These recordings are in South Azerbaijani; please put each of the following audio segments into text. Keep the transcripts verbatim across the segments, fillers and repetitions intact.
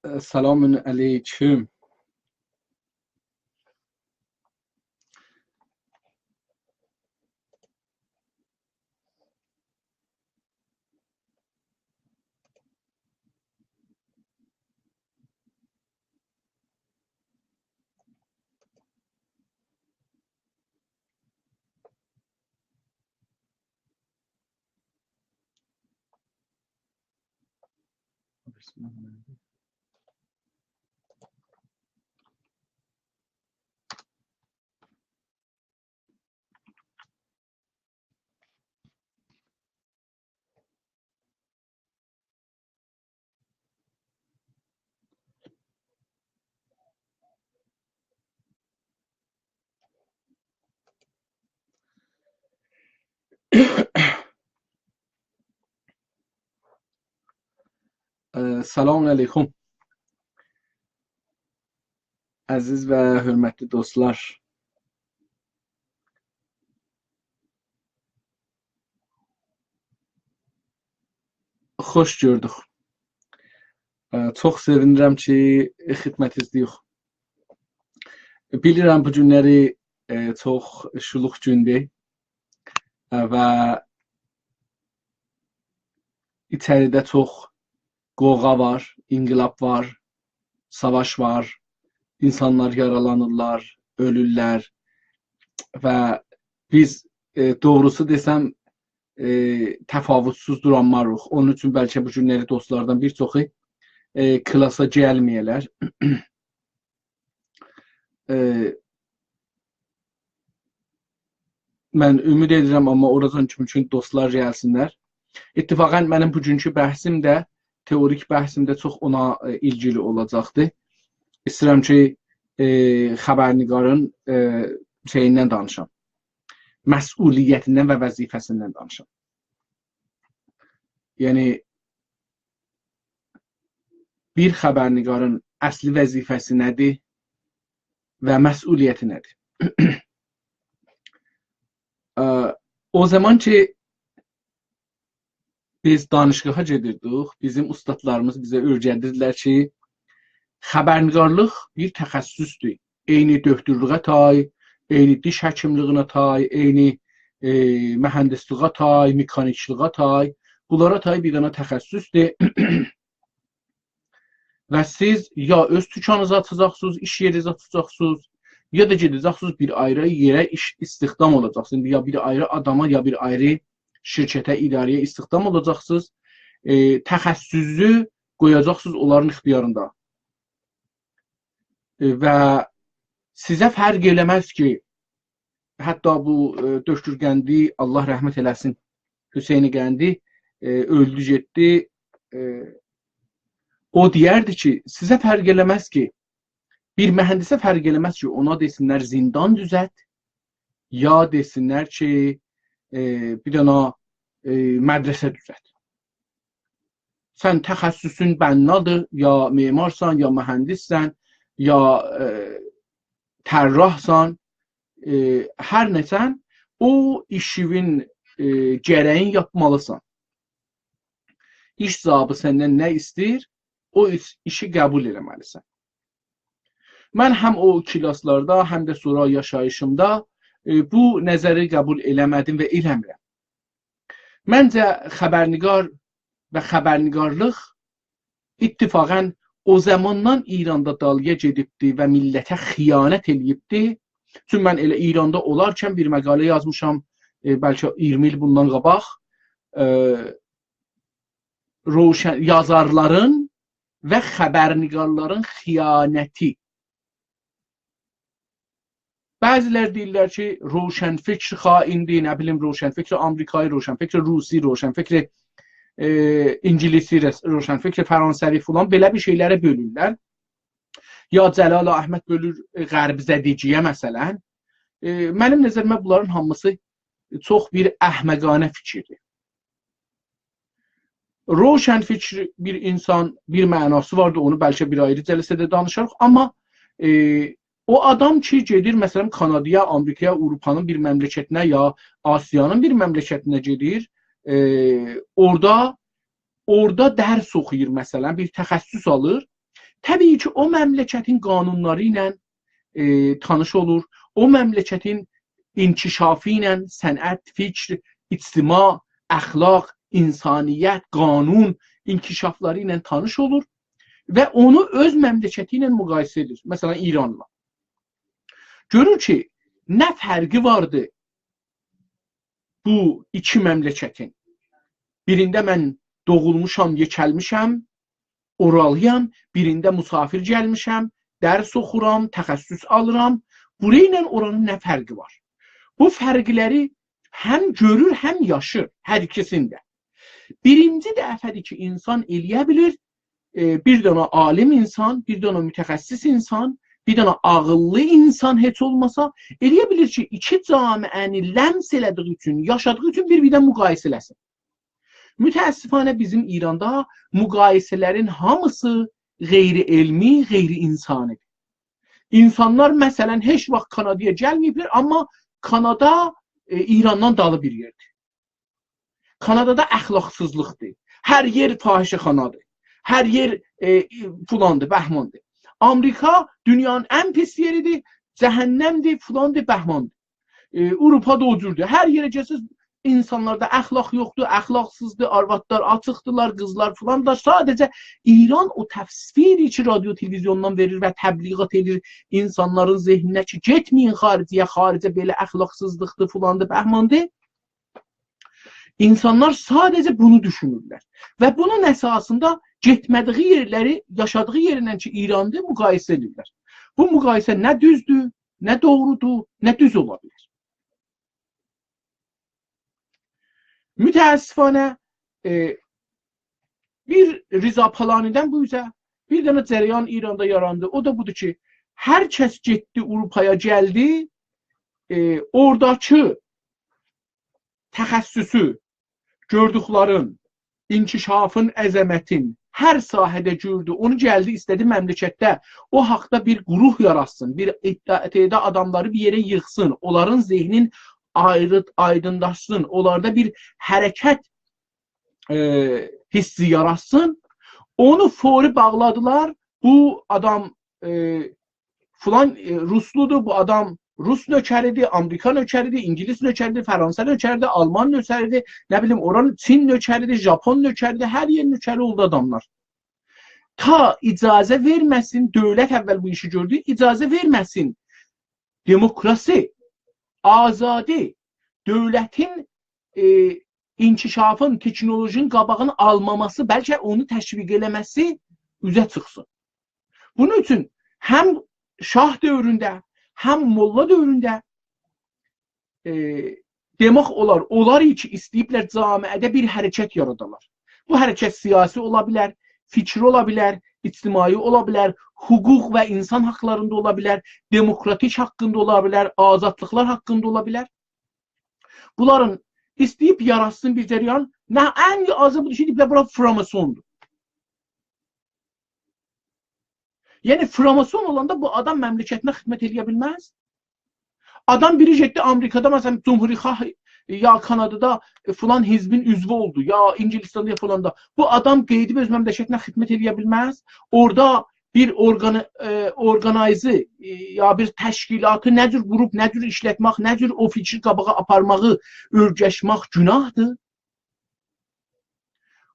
ائ، سلام علیکم. ائ، سلام علیکم. عزیز و حؤرمتلی دوستلار. خوش گؤردوک. ائ، چوخ سئوینیرم کی، خدمتینیزده‌ییک. بیلیرم، بو گونلری، ائ، چوخ شولوق گوندور. ائ، و ایچریده چوخ قوغا وار، انقلاب وار، ساواش وار، اینسانلار یارالانیرلار، اؤلورلر و بیز، ائ، دوغروسو دئسم، ائ، تفاوت‌سوز دورانماریق. اونون اوچون بلکه بو گونلری دوستلاردان بیر چوخو، ائ، کلاسا گلمه‌یه‌لر. ائ، من امید ائدیرم، آمما اوراجان کی مومکون دوستلار گلسینلر. اتفاقاً منیم بوگونکو بحثیم ده، تئوریک بحثیم ده چوخ اونا، ائ، ایلگیلی اولاجاقدیر. ایسته‌ییرم کی، ائ، خبرنگارین، ائ، شئییندن دانیشام. مسئولیتیندن و وظیفه‌سیندن دانیشام. یعنی، بیر خبرنگارین اصلی وظیفه‌سی نه‌دیر و مسئولیتی نه‌دیر؟ ا، او زامان کی، بیز دانشگاها گئدیردیک، بیزیم اوستادلاریمیز بیزه اؤیره‌دیردیلر کی، خبرنگارلیق بیر تخصصدور. عینی دؤکتورلوغا تای، عینی دیش حکیملیگینه تای، عینی، ائ، مهندسلیگه تای، مکانیکچیلیگه تای، بونلارا تای بیر دنه تخصصدور. و سیز یا اؤز توکانینیزی آچاجاقسینیز، ایش یئرینیزی آچاجاقسینیز، یا دا گئده‌جکسینیز بیر آیری یئره ایش استخدام اولاجاقسینیز. یا بیر آیری آداما، یا بیر آیری شرکته، اداره‌یه استخدام اولاجاقسینیز. ائ، تخصصو قویاجاقسینیز اونلارین اختیاریندا. ائ، و سیزه فرق ائله‌مز کی، حتی بو، ائ، دؤکتور قندی، الله رحمت ائله‌سین، حسین قندی، ائ، اؤلدو گئتدی. ائ، او دئیردی کی، سیزه فرق ائله‌مز کی، بیر مهندسه فرق ائله‌مز کی، اونا دئسینلر زندان دوزلت، یا دئسینلر کی، ائ، بیر دنه، ائ، مدرسه دوزلت. سن تخصصون بنادیر، یا معمارسان، یا مهندسسن، یا، ائ، طراحسان، ائ، هر نه‌سن، او ایشیوین، ائ، گره‌یین یاپمالیسان. ایش صاحیبی سندن نه ایسته‌ییر، او ایش-، ایشی قبول ائله‌مه‌لیسن. من هم او کلاسلاردا، هم ده سونرا یاشاییشیمدا، ائ، بو نظری قبول ائله‌مه‌دیم و ائله‌میرم. منجه، خبرنگار و خبرنگارلیق اتفاقاً او زاماندان ایراندا دالییا گئدیبدی و میللته خیانت ائله‌ییبدی. چونکی من ائله ایراندا اولارکن بیر مقاله یازمیشام، ائ، بلکه اییرمی ایل بوندان قاباق، ائ، روشن، یازارلارین و خبرنگارلارین خیانتی. بعضی‌لر دئییرلر کی، روشنفکر خائندیر، نه بیلیم، روشنفکر آمریکایی، روشنفکر روسی، روشنفکر، ائ، انگلیسی، رس-، روشنفکر فرانسوی فلان، بئله بیر شئیلره بؤلورلر. یا جلال احمد بؤلور، ائ، غرب‌زدگی‌یه، مثلاً. ائ، منیم نظریمه بونلارین هامیسی چوخ بیر احمقانه فیکیردیر. روشنفکر بیر اینسان، بیر معناسی واردی، اونو بلکه بیر آیری جلسه‌ده دانیشاریق، آمما، ائ، او آدام کی، گئدیر، مثلاً، کانادایا، آمریکایا، آوروپانین بیر مملکتینه یا آسیانین بیر مملکتینه گئدیر، ائ، اورادا، اورادا درس اوخویور، مثلاً، بیر تخصص آلیر، طبیعی کی، او مملکتین قانونلاری ایله، ائ، تانیش اولور، او مملکتین انکشافی ایله، صنعت، فکر، اجتماع، اخلاق، انسانیت، قانون انکشافلاری ایله تانیش اولور و اونو اؤز مملکتی ایله مقایسه ائدیر. مثلا، ایرانلا. گؤرور کی، نه فرقی واردی بو ایکی مملکتین. بیرینده من دوغولموشام، یئکه‌لمیشم، اورالی‌یام، بیرینده مسافر گلمیشم، درس اوخورام، تخصص آلیرام. بورا ایله اورانین نه فرقی وار؟ بو فرقلری هم گؤرور، هم یاشیر، هر ایکیسینده. بیرینجی دفعه‌دیر کی، انسان ائلیه بیلیر، ائ، بیر دنه عالم انسان، بیر دنه متخصص انسان، بیر دنه عاغیللی انسان هئچ اولماسا، ائلیه بیلیر کی، ایکی جامعه‌نی لمس ائله‌دیگی اوچون، یاشادیغی اوچون بیر-بیرینه مقایسه ائله‌سین. متأسفانه بیزیم ایراندا مقایسه‌لرین هامیسی غیر علمی، غیر انسانی‌دیر. انسانلار، مثلا، هئچ واخت کانادایا گلمه‌ییبلر، آمما کانادا، ائ، ایراندان دالی بیر یئردیر. کانادادا اخلاقسیزلیقدیر. هر یئر فاحشه‌خانادیر. هر یئر، ائ، فلاندیر، بهماندیر. آمریکا دونیانین ان پیس یئریدیر، جهنمدیر، فلاندیر، بهماندیر. ائ، آوروپا دا او جوردور. هر یئره گئتسز، انسانلاردا اخلاق یوخدور، اخلاقسیزدیر، آروادلار آچیقدیلار، قیزلار فلان دا. ساده‌جه ایران او تصویری کی، رادیو، تلویزیوندان وئریر و تبلیغات ائدیر انسانلارین ذهنینه کی، گئتمه‌یین خارجه‌یه، خارجه بئله اخلاقسیزلیقدیر، فلاندیر، بهماندیر. انسانلار ساده‌جه بونو دوشونورلر. و بونون اساسیندا گئتمه‌دیگی یئرلری، یاشادیغی یئرینن کی، ایراندیر، مقایسه ائدیرلر. بو مقایسه نه دوزدور، نه دوغرودور، نه دوز اولا بیلر. متأسفانه، ائ، بیر رضا پالانی‌دن بو اوزه بیر دنه جریان ایراندا یاراندی. او دا بودور کی، هر کس گئتدی آوروپایا، گلدی، ائ، اوراداکی تخصصو، گؤردوکلرین، انکشافین، عظمتین هر ساحه‌ده گؤردو. اونو گلدی، ایسته‌دی مملکتده او حاقدا بیر گروه یاراتسین، بیر ادعا، تعداد آداملاری بیر یئره ییغسین، اونلارین ذهنین آیری-، آیدینلاشسین، اونلاردا بیر حرکت، ائ، حسی یاراتسین. اونو فوری باغلادیلار. بو آدام، ائ، فلان، ائ، روسلودور، بو آدام روس نؤکری‌دیر، آمریکا نؤکری‌دیر، اینگیلیس نؤکری‌دیر، فرانسه نؤکری‌دیر، آلمان نؤکری‌دیر، نه بیلیم، اورانین چین نؤکری‌دیر، ژاپون نؤکری‌دیر، هر یئر نؤکری اولدو آداملار. تا اجازه وئرمه‌سین، دؤولت اول بو ایشی گؤردو، اجازه وئرمه‌سین دموکراسی، آزادی، دؤولتین، ائ، انکشافین، تکنولوژی‌نین قاباغینی آلماماسی، بلکه اونو تشویق ائله‌مه‌سی اوزه چیخسین. بونون اوچون هم شاه دؤورونده، هم موللا دؤورونده، ائ، دئمک اولار، اونلار کی، ایسته‌ییبلر جامعه‌ده بیر حرکت یارادالار. بو حرکت سیاسی اولا بیلر، فکری اولا بیلر، اجتماعی اولا بیلر، حقوق و انسان حاقلاریندا اولا بیلر، دموکراتیک حاقیندا اولا بیلر، آزادلیقلار حاقیندا اولا بیلر. بونلارین ایسته‌ییب یاراتسین بیر جریان، نه، ان آزی بودور کی، دئییبلر، بورا فراماسوندور. یعنی، فراماسون اولاندا بو آدام مملکتینه خدمت ائله‌یه بیلمز. آدام بیری گئتدی آمریکادا، مثلا، جمهوری‌خواه، یا کانادادا، ائ، فلان حزبین عضوو اولدو، یا انگلستاندا، یا فلاندا. بو آدام قئییدیب اؤز مملکتینه خدمت ائله‌یه بیلمز. اورادا بیر اورگان-، ائ، اورگانایزی، ائ، یا بیر تشکیلاتی نه جور قوروب، نه جور ایشلتمک، نه جور او فیکری قاباغا آپارماغی اؤیرشمک گوناهدیر.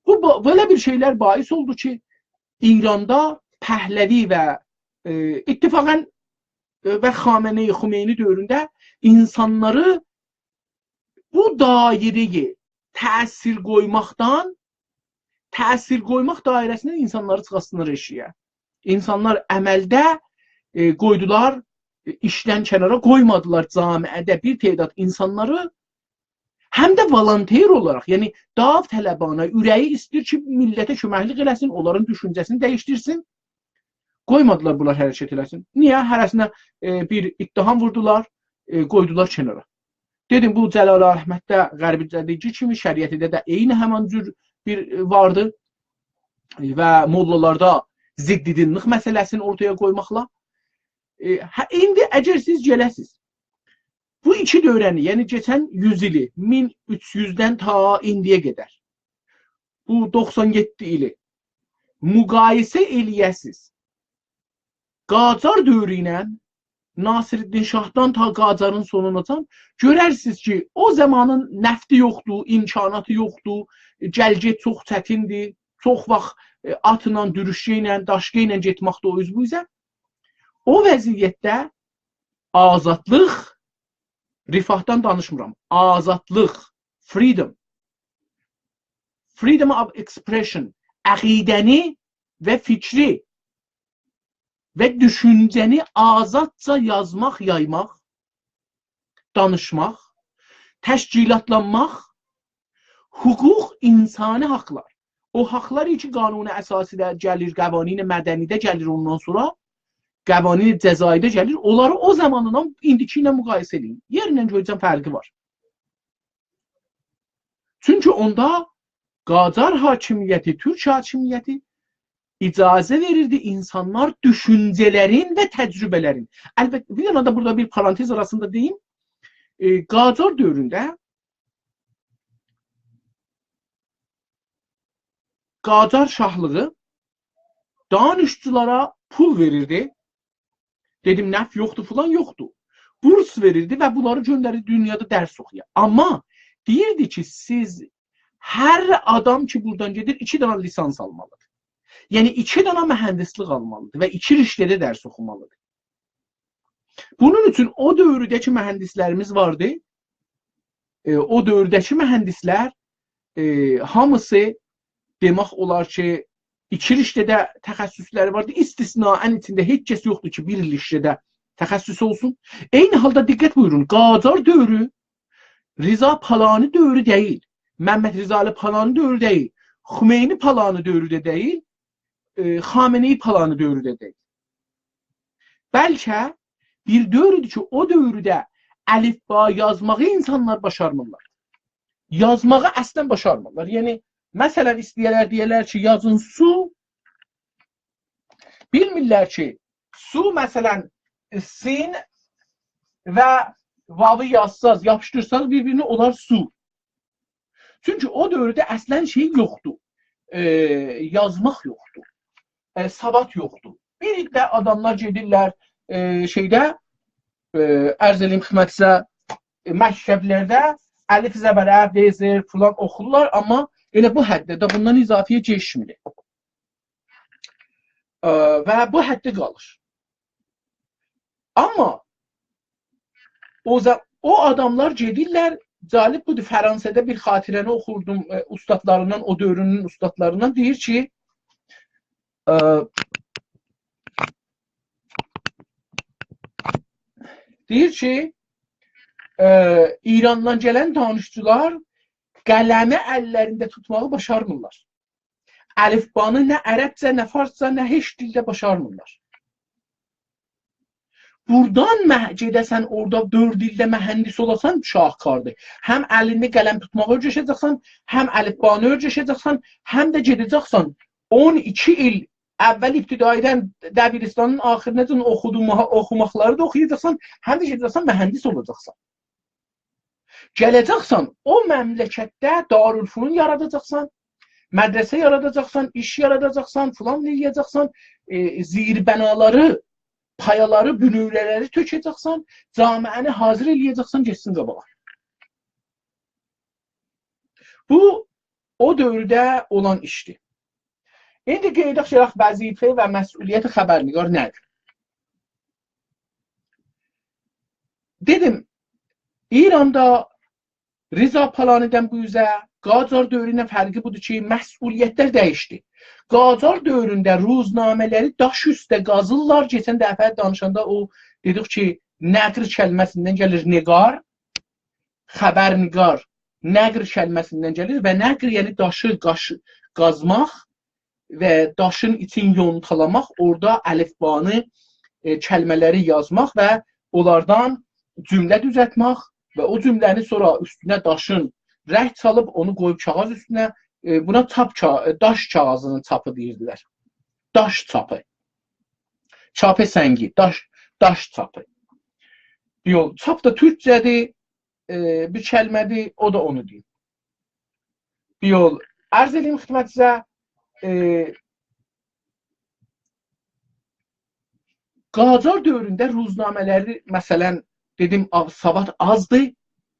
بو، بو، بئله بیر شئیلر باعث اولدو کی، ایراندا پهلوی و، ائ، اتفاقا، ائ، و خامنه‌ای، خمینی دؤورونده انسانلاری بو دایره‌یه تأثیر قویماقدان، تأثیر قویماق دایره‌سیندن انسانلاری چیخارتسینلار ائشیگه. انسانلار عملده، ائ، قویدولار، ائ، ایشدن کنارا قویمادیلار جامعه‌ده بیر تعداد انسانلاری هم ده ولونتر اولاراق، یعنی داوطلبانه، اوره‌یی ایسته‌ییر کی، میللته کؤمکلیک ائله‌سین، اونلارین دوشونجه‌سینی دییشدیرسین. قویمادیلار بونلار حرکت ائله‌سین. نییه؟ هره‌سینه، ائ، بیر اتهام ووردولار، ائ، قویدولار کنارا. دئدیم، بو جلال احمدده، غربی‌ده دئدیگی کیمی، شریعتی‌ده ده عینی همان جور بیر، ائ، واردی. و موللالاردا ضددینلیک مسئله‌سینی اورتایا قویماقلا. ائ، هه، ایندی اگر سیز گله‌سیز، بو ایکی دؤوره‌نی، یعنی کئچن یوز ایلی، مین اوچ یوزدن تا ایندییه قدر، بو دوخسان یئددی ایلی مقایسه قاجار دؤورو ایله ناصرالدین شاهدان تا قاجارین سونوناجان گؤررسینیز کی، او زامانین نفتی یوخدور، امکاناتی یوخدور، گل-گئت چوخ چتیندیر، چوخ واخت، ائ، آتلا، دورشکه ایله، داشقا ایله گئتمکده او اوز بو اوزه. او وضعیتده آزادلیق، رفاهدان دانیشمیرام، آزادلیق، freedom، freedom of expression، عقیده‌نی و فیکری و دوشونجه‌نی آزادجا یازماق، یایماق، دانیشماق، تشکیلاتلانماق، حقوق، انسانی حاقلار. او حاقلار کی، قانون اساسی‌ده گلیر، قوانین مدنی‌ده گلیر، اوندان سونرا قوانین جزایی‌ده گلیر. اونلاری او زامانینان ایندیکی ایله مقایسه ائله‌یین. یئرله گؤی‌جن فرقی وار. چونکی اوندا قاجار حاکمیتی، تورک حاکمیتی اجازه وئریردی اینسانلار دوشونجه‌لرین و تجربه‌لرین. البته، بیر دنه ده بورادا بیر پارانتز آراسیندا دئییم. ائ، قاجار دؤورونده قاجار شاهلیغی دانشجولارا پول وئریردی. دئدیم، نفت یوخدور، فلان یوخدور. بورس وئریردی و بونلاری گؤندریردی دونیادا درس اوخویا. آمما دئییردی کی، سیز، هر آدام کی، بورادان گئدیر، ایکی دنه لیسانس آلمالیدیر. یعنی، ایکی دنه مهندسلیک آلمالیدیر و ایکی رشته‌ده درس اوخومالیدیر. بونون اوچون او دؤورده‌کی مهندسلریمیز واردی. ائ، او دؤورده‌کی مهندسلر، ائ، هامیسی دئمک اولار کی، ایکی رشته‌ده تخصصلری واردی. استثنااً ایچینده هئچ کس یوخدور کی، بیر رشته‌ده تخصص اولسون. عینی حالدا دقت بویورون، قاجار دؤورو رضا پالانی دؤورو دئییل. ممد رضاعلی پالانی دؤورو دئییل. خمینی پالانی دؤورو ده دئییل. ائ، خامنه‌ای پالانی دؤورو ده دئییل. بلکه بیر دؤوردور کی، او دؤورده الفبا یازماغی اینسانلار باشارمیرلار. یازماغی اصلاً باشارمیرلار. یعنی، مثلاً، ایسته‌یه‌لر دئیه‌لر کی، یازین سو، بیلمیرلر کی، سو، مثلاً، سین و واوی یازساز، یاپیشدیرساز بیر-بیرینه، اولار سو. چونکی او دؤورده اصلاً شئی یوخدور. ائ، یازماق یوخدور. ائ، سواد یوخدور. بیر عده آداملار گئدیرلر، ائ، شئیده، ائ، عرض ائله‌ییم خدمتینیزه، ائ، مکتبلرده الف زبر ا، ب زیر فلان اوخورلار، آمما ائله بو حدده ده، بوندان اضافه‌یه کئچمیر. ائ، و بو حدده قالیر. آمما او ز-، او آداملار گئدیرلر، جالب بودور، فرانسه‌ده بیر خاطره‌نی اوخوردوم، ائ، اوستادلاریندان، او دؤورونون اوستادلاریندان، دئییر کی، ائ، دئییر کی، ائ، ایراندان گلن دانشجولار قلمی اللرینده توتماغی باشارمیرلار. الفبانی نه عربجه، نه فارسجا، نه هئچ دیلده باشارمیرلار. بورادان مه-، گئده‌سن اورادا دؤرد ایلده مهندس اولاسان، شاهکاردیر. هم الینده قلم توتماغی اؤیره‌شه‌جکسن، هم الفبانی اؤیره‌شه‌جکسن، هم ده گئده‌جکسن اون ایکی ایل اول ابتدایی‌دن دبیرستانین آخیریناجان اوخودوغون، اوخوماقلاری دا اوخویاجاقسان، هم ده گئده‌جکسن مهندس اولاجاقسان. گله‌جکسن، او مملکتده دارالفنون یاراداجاقسان، مدرسه یاراداجاقسان، ایش یاراداجاقسان، فلان ائله‌یه‌جکسن، ائ، زیربنالاری، پایالاری، بنیه‌لری تؤکه‌جکسن، جامعه‌نی حاضر ائله‌یه‌جکسن، گئتسین قاباغا. بو، او دؤورده اولان ایشدیر. ایندی قاییداق گلک وظیفه و مسئولیت خبرنگار نه‌دیر؟ دئدیم، ایراندا رضا پالانی‌دن بو اوزه، قاجار دؤورو ایله فرقی بودور کی، مسئولیتلر دییشدی. قاجار دؤورونده روزنامه‌لری داش اوسته قازیرلار. کئچن دفعه دانیشاندا او دئدیک کی، نقر کلمه‌سیندن گلیر نقار، خبرنگار نقر کلمه‌سیندن گلیر و نقر، یعنی داشی قاش-، قازماق و داشین ایچین یونتالاماق، اورادا الفبانی، ائ، کلمه‌لری یازماق و اونلاردان جمله دوزلتمک و او جمله‌نی سونرا اوستونه داشین رنگ چالیب، اونو قویوب کاغیذ اوستونه، ائ، بونا چاپ کا-، داش کاغیذینین چاپی دئییردیلر. داش چاپی. چاپ سنگی، داش، داش چاپی. یوخ، چاپ دا تورکجه‌دیر، ائ، بیر کلمه‌دیر، او دا اونو دئییر. بیر یول عرض ائله‌ییم خدمتینیزه، ائ، قاجار دؤورونده روزنامه‌لری، مثلا، دئدیم، آ-، سواد آزدی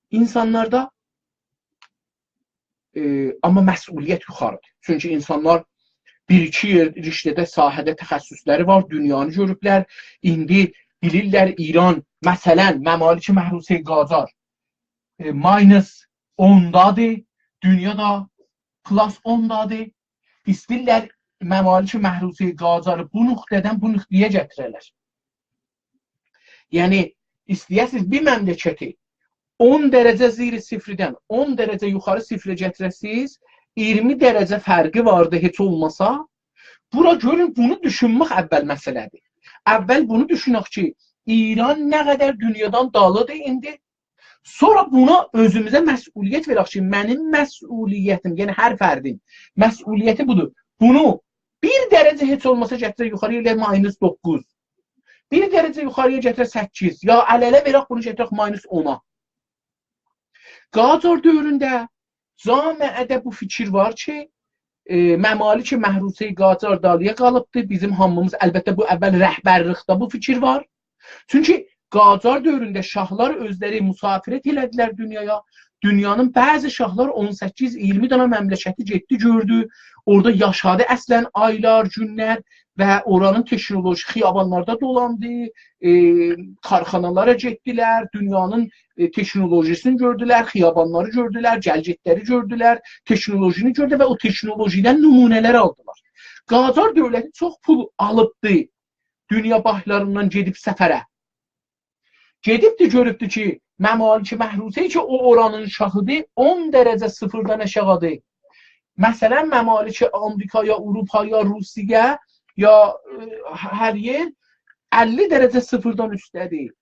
اینسانلاردا، ائ، آمما مسئولیت یوخاریدیر. چونکی اینسانلار بیر-ایکی یئر، رشته‌ده، ساحه‌ده تخصصلری وار، دونیانی گؤروبلر، ایندی بیلیرلر ایران، مثلا، ممالک محروسه قاجار، ائ، ماینوس اوندادیر، دونیا دا پلاس اوندادیر. ایسته‌ییرلر ممالک محروسه قاجاری بو نقطه‌دن بو نقطه‌یه گتیره‌لر. یعنی، ایسته‌یه‌سیز بیر مملکتی اون درجه زیر صفردن اون درجه یوخاری صفره گتیره‌سیز، اییرمی درجه فرقی واردی هئچ اولماسا. بورا گؤرون، بونو دوشونمک اول مسئله‌دیر. اول بونو دوشونک کی، ایران نه قدر دونیادان دالیدیر ایندی. سونرا بونا اؤزوموزه مسئولیت وئرک کی، منیم مسئولیتیم، یعنی هر فردین مسئولیتی بودور. بونو بیر درجه هئچ اولماسا گتیرک یوخاری، ائله‌یک ماینوس دوققوز. بیر درجه یوخاری‌یا گتیرک سککیز. یا ال-اله وئرک، بونو گتیرک ماینوس اونا. قاجار دؤورونده جامعه‌ده بو فیکیر وار کی، ائ، ممالک محروسه قاجار دالییا قالیبدی. بیزیم هامیمیز، البته، بو اول رهبرلیکده بو فیکیر وار. چونکی قاجار دؤورونده شاهلار اؤزلری مسافرت ائله‌دیلر دونیایا. دونیانین بعضی شاهلار اون سککیز، اییرمی دنه مملکتی گئتدی، گؤردو. اورادا یاشادی اصلا آیلار، گونلر و اورانین تکنولوژی، خیابانلاردا دولاندی، ائ، کارخانالارا گئتدیلر، دونیانین، ائ، تکنولوژی‌سینی گؤردولر، خیابانلاری گؤردولر، گلگیتلری گؤردولر، تکنولوژینی گؤردو و او تکنولوژیدن نمونه‌لر آلدیلار. قاجار دؤولتی چوخ پول آلیبدی دونیا بانکلاریندان گئدیب سفره. گئدیبدی، گؤروبدو کی، ممالک محروسه کی، او اورانین شاهیدی، اون درجه صفردن آشاغیدیر. مثلا، ممالک آمریکا یا آوروپا یا روسیه یا، ائ، هر یئر اللی درجه صفردن اوسته‌دیر.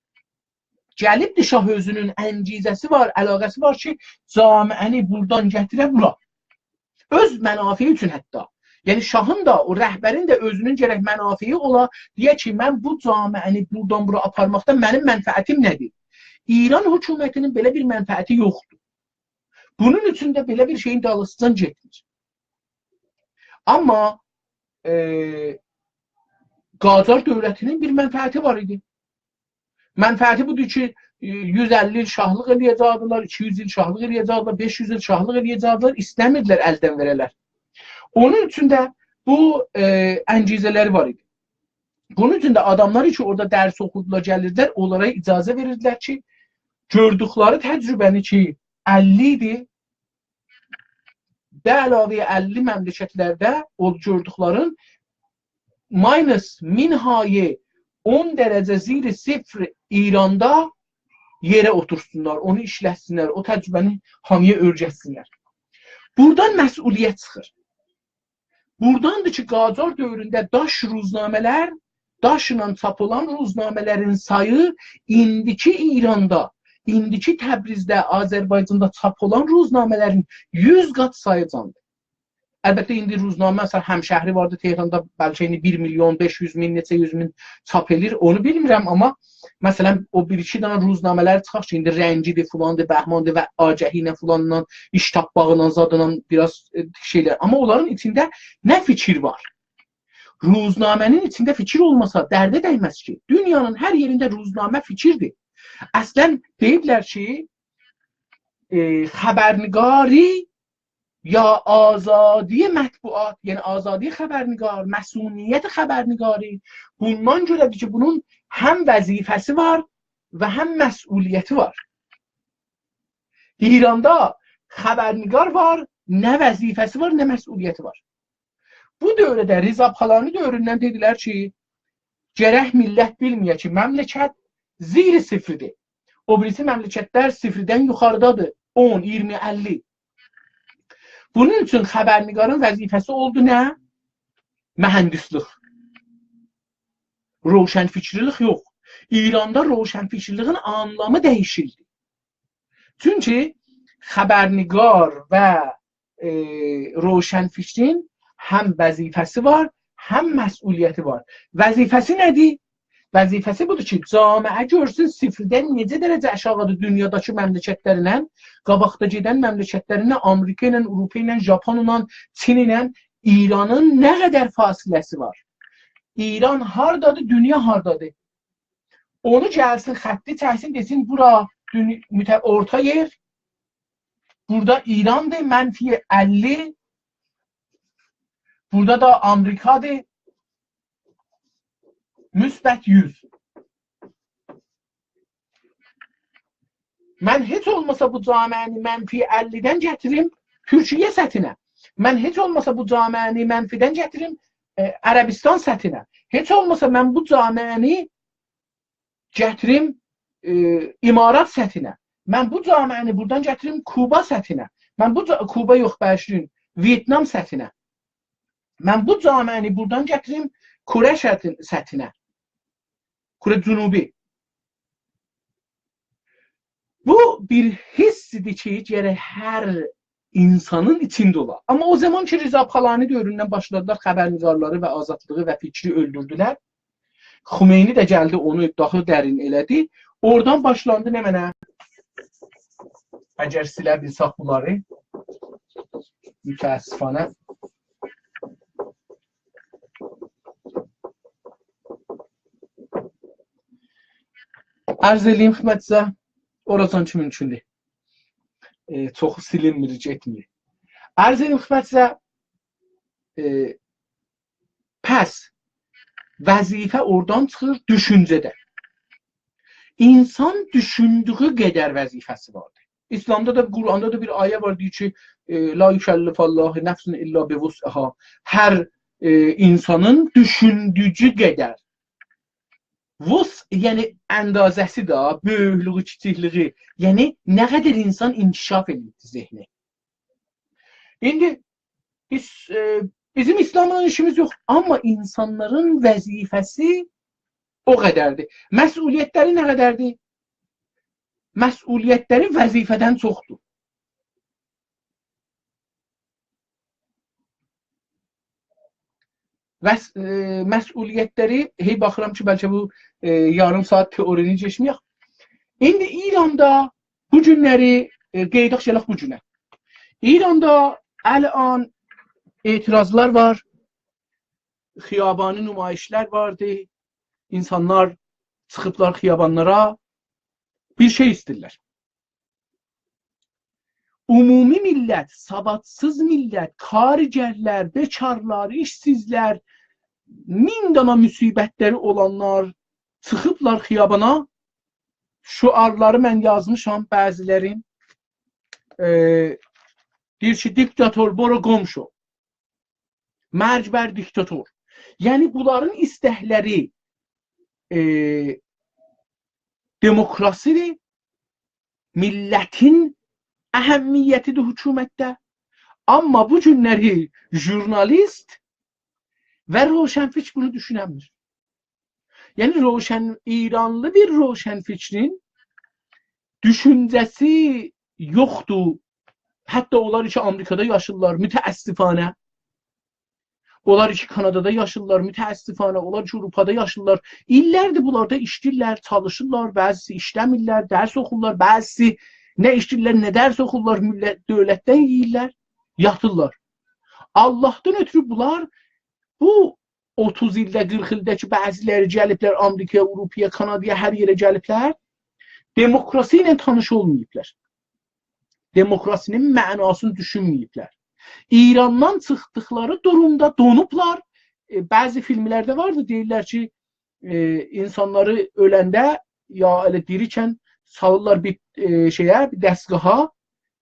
گلیبدی شاه، اؤزونون انگیزه‌سی وار، علاقه‌سی وار کی، جامعه‌نی بورادان گتیره بورا. اؤز منافعی اوچون حتی. یعنی شاهین دا، او رهبرین ده اؤزونون گرک منافعی اولا، دئیه کی، من بو جامعه‌نی بورادان بورا آپارماقدا منیم منفعتیم نه‌دیر؟ ایران حکومتینین بئله بیر منفعتی یوخدور. بونون اوچون ده بئله بیر شئیین دالیسیجان گئتمیر. آمما، ائ، قاجار دؤولتینین بیر منفعتی وار ایدی. منفعتی بودور کی، ائ، یوز اللی ایل شاهلیق ائله‌یه‌جکدیلر، ایکی یوز ایل شاهلیق ائله‌یه‌جکدیلر، بئش یوز ایل شاهلیق ائله‌یه‌جکدیلر، ایسته‌میردیلر الدن وئره‌لر. اونون اوچون ده بو، ائ، انگیزه‌لری وار ایدی. بونون اوچون ده آداملار کی، اورادا درس اوخوردولار، گلیردیلر، اونلارا اجازه وئریردیلر کی، گؤردوکلری تجربه‌نی کی، اللی ایدی، به علاوه اللی مملکتلرده او گؤردوکلرین ماینوس، مین‌های اون درجه زیر صفر ایراندا یئره اوتورسونلار، اونو ایشلتسینلر، او تجربه‌نی هامییا اؤیرتسینلر. بورادان مسئولیت چیخیر. بوراداندیر کی، قاجار دؤورونده داش روزنامه‌لر، داشلا چاپ اولان روزنامه‌لرین سایی ایندیکی ایراندا، ایندیکی تبریزده، آذربایجاندا چاپ اولان روزنامه‌لرین یوز قات ساییجاندیر. البته، ایندی روزنامه، مثلا، همشهری واردی تهراندا، بلکه ایندی بیر میلیون بئش یوز مین، نئچه یوز مین چاپ ائله‌ییر، اونو بیلمیرم، آمما، مثلا، او بیر-ایکی دنه روزنامه‌لر چیخار کی، ایندی رنگی‌دیر، فلاندیر، بهماندیر و آگهی ایله فلانلا، ایش تاپماغینان، زادینان بیر آز، ائ، شئیلر. آمما اونلارین ایچینده نه فیکیر وار؟ روزنامه‌نین ایچینده فیکیر اولماسا، درده دیمز کی. دونیانین هر یئرینده روزنامه فیکیردیر. اصلا، دئییبلر کی، ائ، خبرنگاری یا آزادی مطبوعات، یعنی آزادی خبرنگار، مصئونیت خبرنگاری، بوندان گؤره‌دیر کی، بونون هم وظیفه‌سی وار و هم مسئولیتی وار. ایراندا خبرنگار وار، نه وظیفه‌سی وار، نه مسئولیتی وار. بو دؤورده، رضا پالانی دؤوروندن دئدیلر کی، گرک میللت بیلمه‌یه کی، مملکت زیر صفردیر. او بیریسی مملکتلر صفردن یوخاریدادیر، اون، اییرمی، اللی. بونون اوچون خبرنگارین وظیفه‌سی اولدو نه؟ مهندسلیک. روشنفکرلیک یوخ. ایراندا روشنفکرلیگین آنلامی دییشیلدی. چونکی خبرنگار و، ائ، روشنفکرین هم وظیفه‌سی وار، هم مسئولیتی وار. وظیفه‌سی نه‌دیر؟ وظیفه‌سی بودور کی، جامعه گؤرسون صفردن نئچه درجه آشاغیدیر دونیاداکی مملکتلرله، قاباقدا گئدن مملکتلرینن، آمریکا ایله، آوروپا ایله، ژاپونلا، چین ایله ایرانین نه قدر فاصله‌سی وار. ایران هاردادیر، دونیا هاردادیر؟ اونو گلسین، خطی چکسین، دئسین، بورا دونی-، مته-، اورتا یئر، بورادا ایراندیر، منفی اللی، بورادا دا آمریکادیر، مثبت یوز. من هئچ اولماسا بو جامعه‌نی منفی اللی‌دن گتیریم تورکیه سطحینه. من هئچ اولماسا بو جامعه‌نی منفی‌دن گتیریم، ائ، عربستان سطحینه. هئچ اولماسا من بو جامعه‌نی گتیریم، ائ، امارات سطحینه. من بو جامعه‌نی بورادان گتیریم کوبا سطحینه. من بو جا-، کوبا یوخ، باغیشلایین، ویتنام سطحینه. من بو جامعه‌نی بورادان گتیریم کره سطحین-، سطحینه. کره جنوبی. بو بیر حسدیر کی، گرک هر اینسانین ایچینده اولا. آمما او زامان کی، رضا پالانی دؤوروندن باشلادیلار خبرنگارلاری و آزادلیغی و فیکری اؤلدوردولر، خمینی ده گلدی، اونو داها درین ائله‌دی. اورادان باشلاندی نمنه؟ اگر سیله بیلسک بونلاری، متأسفانه. عرض ائله‌ییم خدمتینیزه، اوراجان کی مومکوندور. ائ، چوخو سیلینمیر، گئتمیر. عرض ائله‌ییم خدمتینیزه، ائ، پس وظیفه اورادان چیخیر، دوشونجه‌دن. اینسان دوشوندویو قدر وظیفه‌سی واردیر. ایسلامدا دا، قرآندا دا بیر آیه وار، دئییر کی، ائ، «لا یکلف الله نفسا الا بوسعها». هر، ائ، اینسانین دوشوندویو قدر. وسع، یعنی اندازه‌سی ده، بؤیوکلویو، کیچیکلیگی، یعنی نه قدر اینسان انکشاف ائدیبدیر ذهنی. ایندی بیز، ائ، بیزیم ایسلاملا ایشیمیز یوخ، آمما اینسانلارین وظیفه‌سی او قدردیر. مسئولیت‌لری نه قدردیر؟ مسئولیت‌لری وظیفه‌دن چوخدور. وس-، ائ، مسئولیت‌لری، هئی باخیرام کی، بلکه بو، ائ، یاریم ساعات تئورینی کئچمه‌یک. ایندی ایراندا بو گونلری، ائ، قئییداق گلک بو گونه. ایراندا الان اعتراضلار وار، خیابانی نمایش‌لر واردی، اینسانلار چیخیبلار خیابانلارا، بیر شئی ایسته‌ییرلر. عمومی میللت، سوادسیز میللت، کارگرلر، بیکارلار، ایشسیزلر، مین دانا مصیبت‌لری اولانلار چیخیبلار خیابانا. شعارلاری من یازمیشام بعضی‌لرین. ائ، دئییر کی، «دیکتاتور، برو گم شو. مرگ بر دیکتاتور.» یعنی، بونلارین ایستک‌لری، ائ، دموکراسی‌دیر، میللتین اهمیتی‌دیر حکومتده. آمما بو گونلری ژورنالیست و روشنفکر بونو دوشونمیر. یعنی، روشن، ایرانلی بیر روشنفکرین دوشونجه‌سی یوخدور. حتی اونلار کی، آمریکادا یاشاییرلار، متأسفانه. اونلار کی، کانادادا یاشاییرلار، متأسفانه. اونلار کی، آوروپادا یاشاییرلار. ایللردیر بونلاردا ایشله‌ییرلر، چالیشیرلار، بعضی‌سی ایشله‌میرلر، درس اوخورلار، بعضی‌سی نه ایشله‌ییرلر، نه درس اوخورلار، میللت، دؤولتدن یئییرلر، یاتیرلار. آللاهدان اؤترو بونلار بو اوتوز ایلده، قیرخ ایلده کی، بعضی‌لری گلیبلر آمریکایا، آوروپایا، کانادایا، هر یئره گلیبلر، دموکراسی ایله تانیش اولماییبلار. دموکراسی‌نین معناسینی دوشونمه‌ییبلر. ایراندان چیخدیقلاری دورومدا دونوبلار. ائ، بعضی فیلم‌لرده واردی، دئییرلر کی، ائ، اینسانلاری اؤلنده یا ائله دیری‌کن سالیرلار بیر، ائ، شئیه، بیر دستگاها،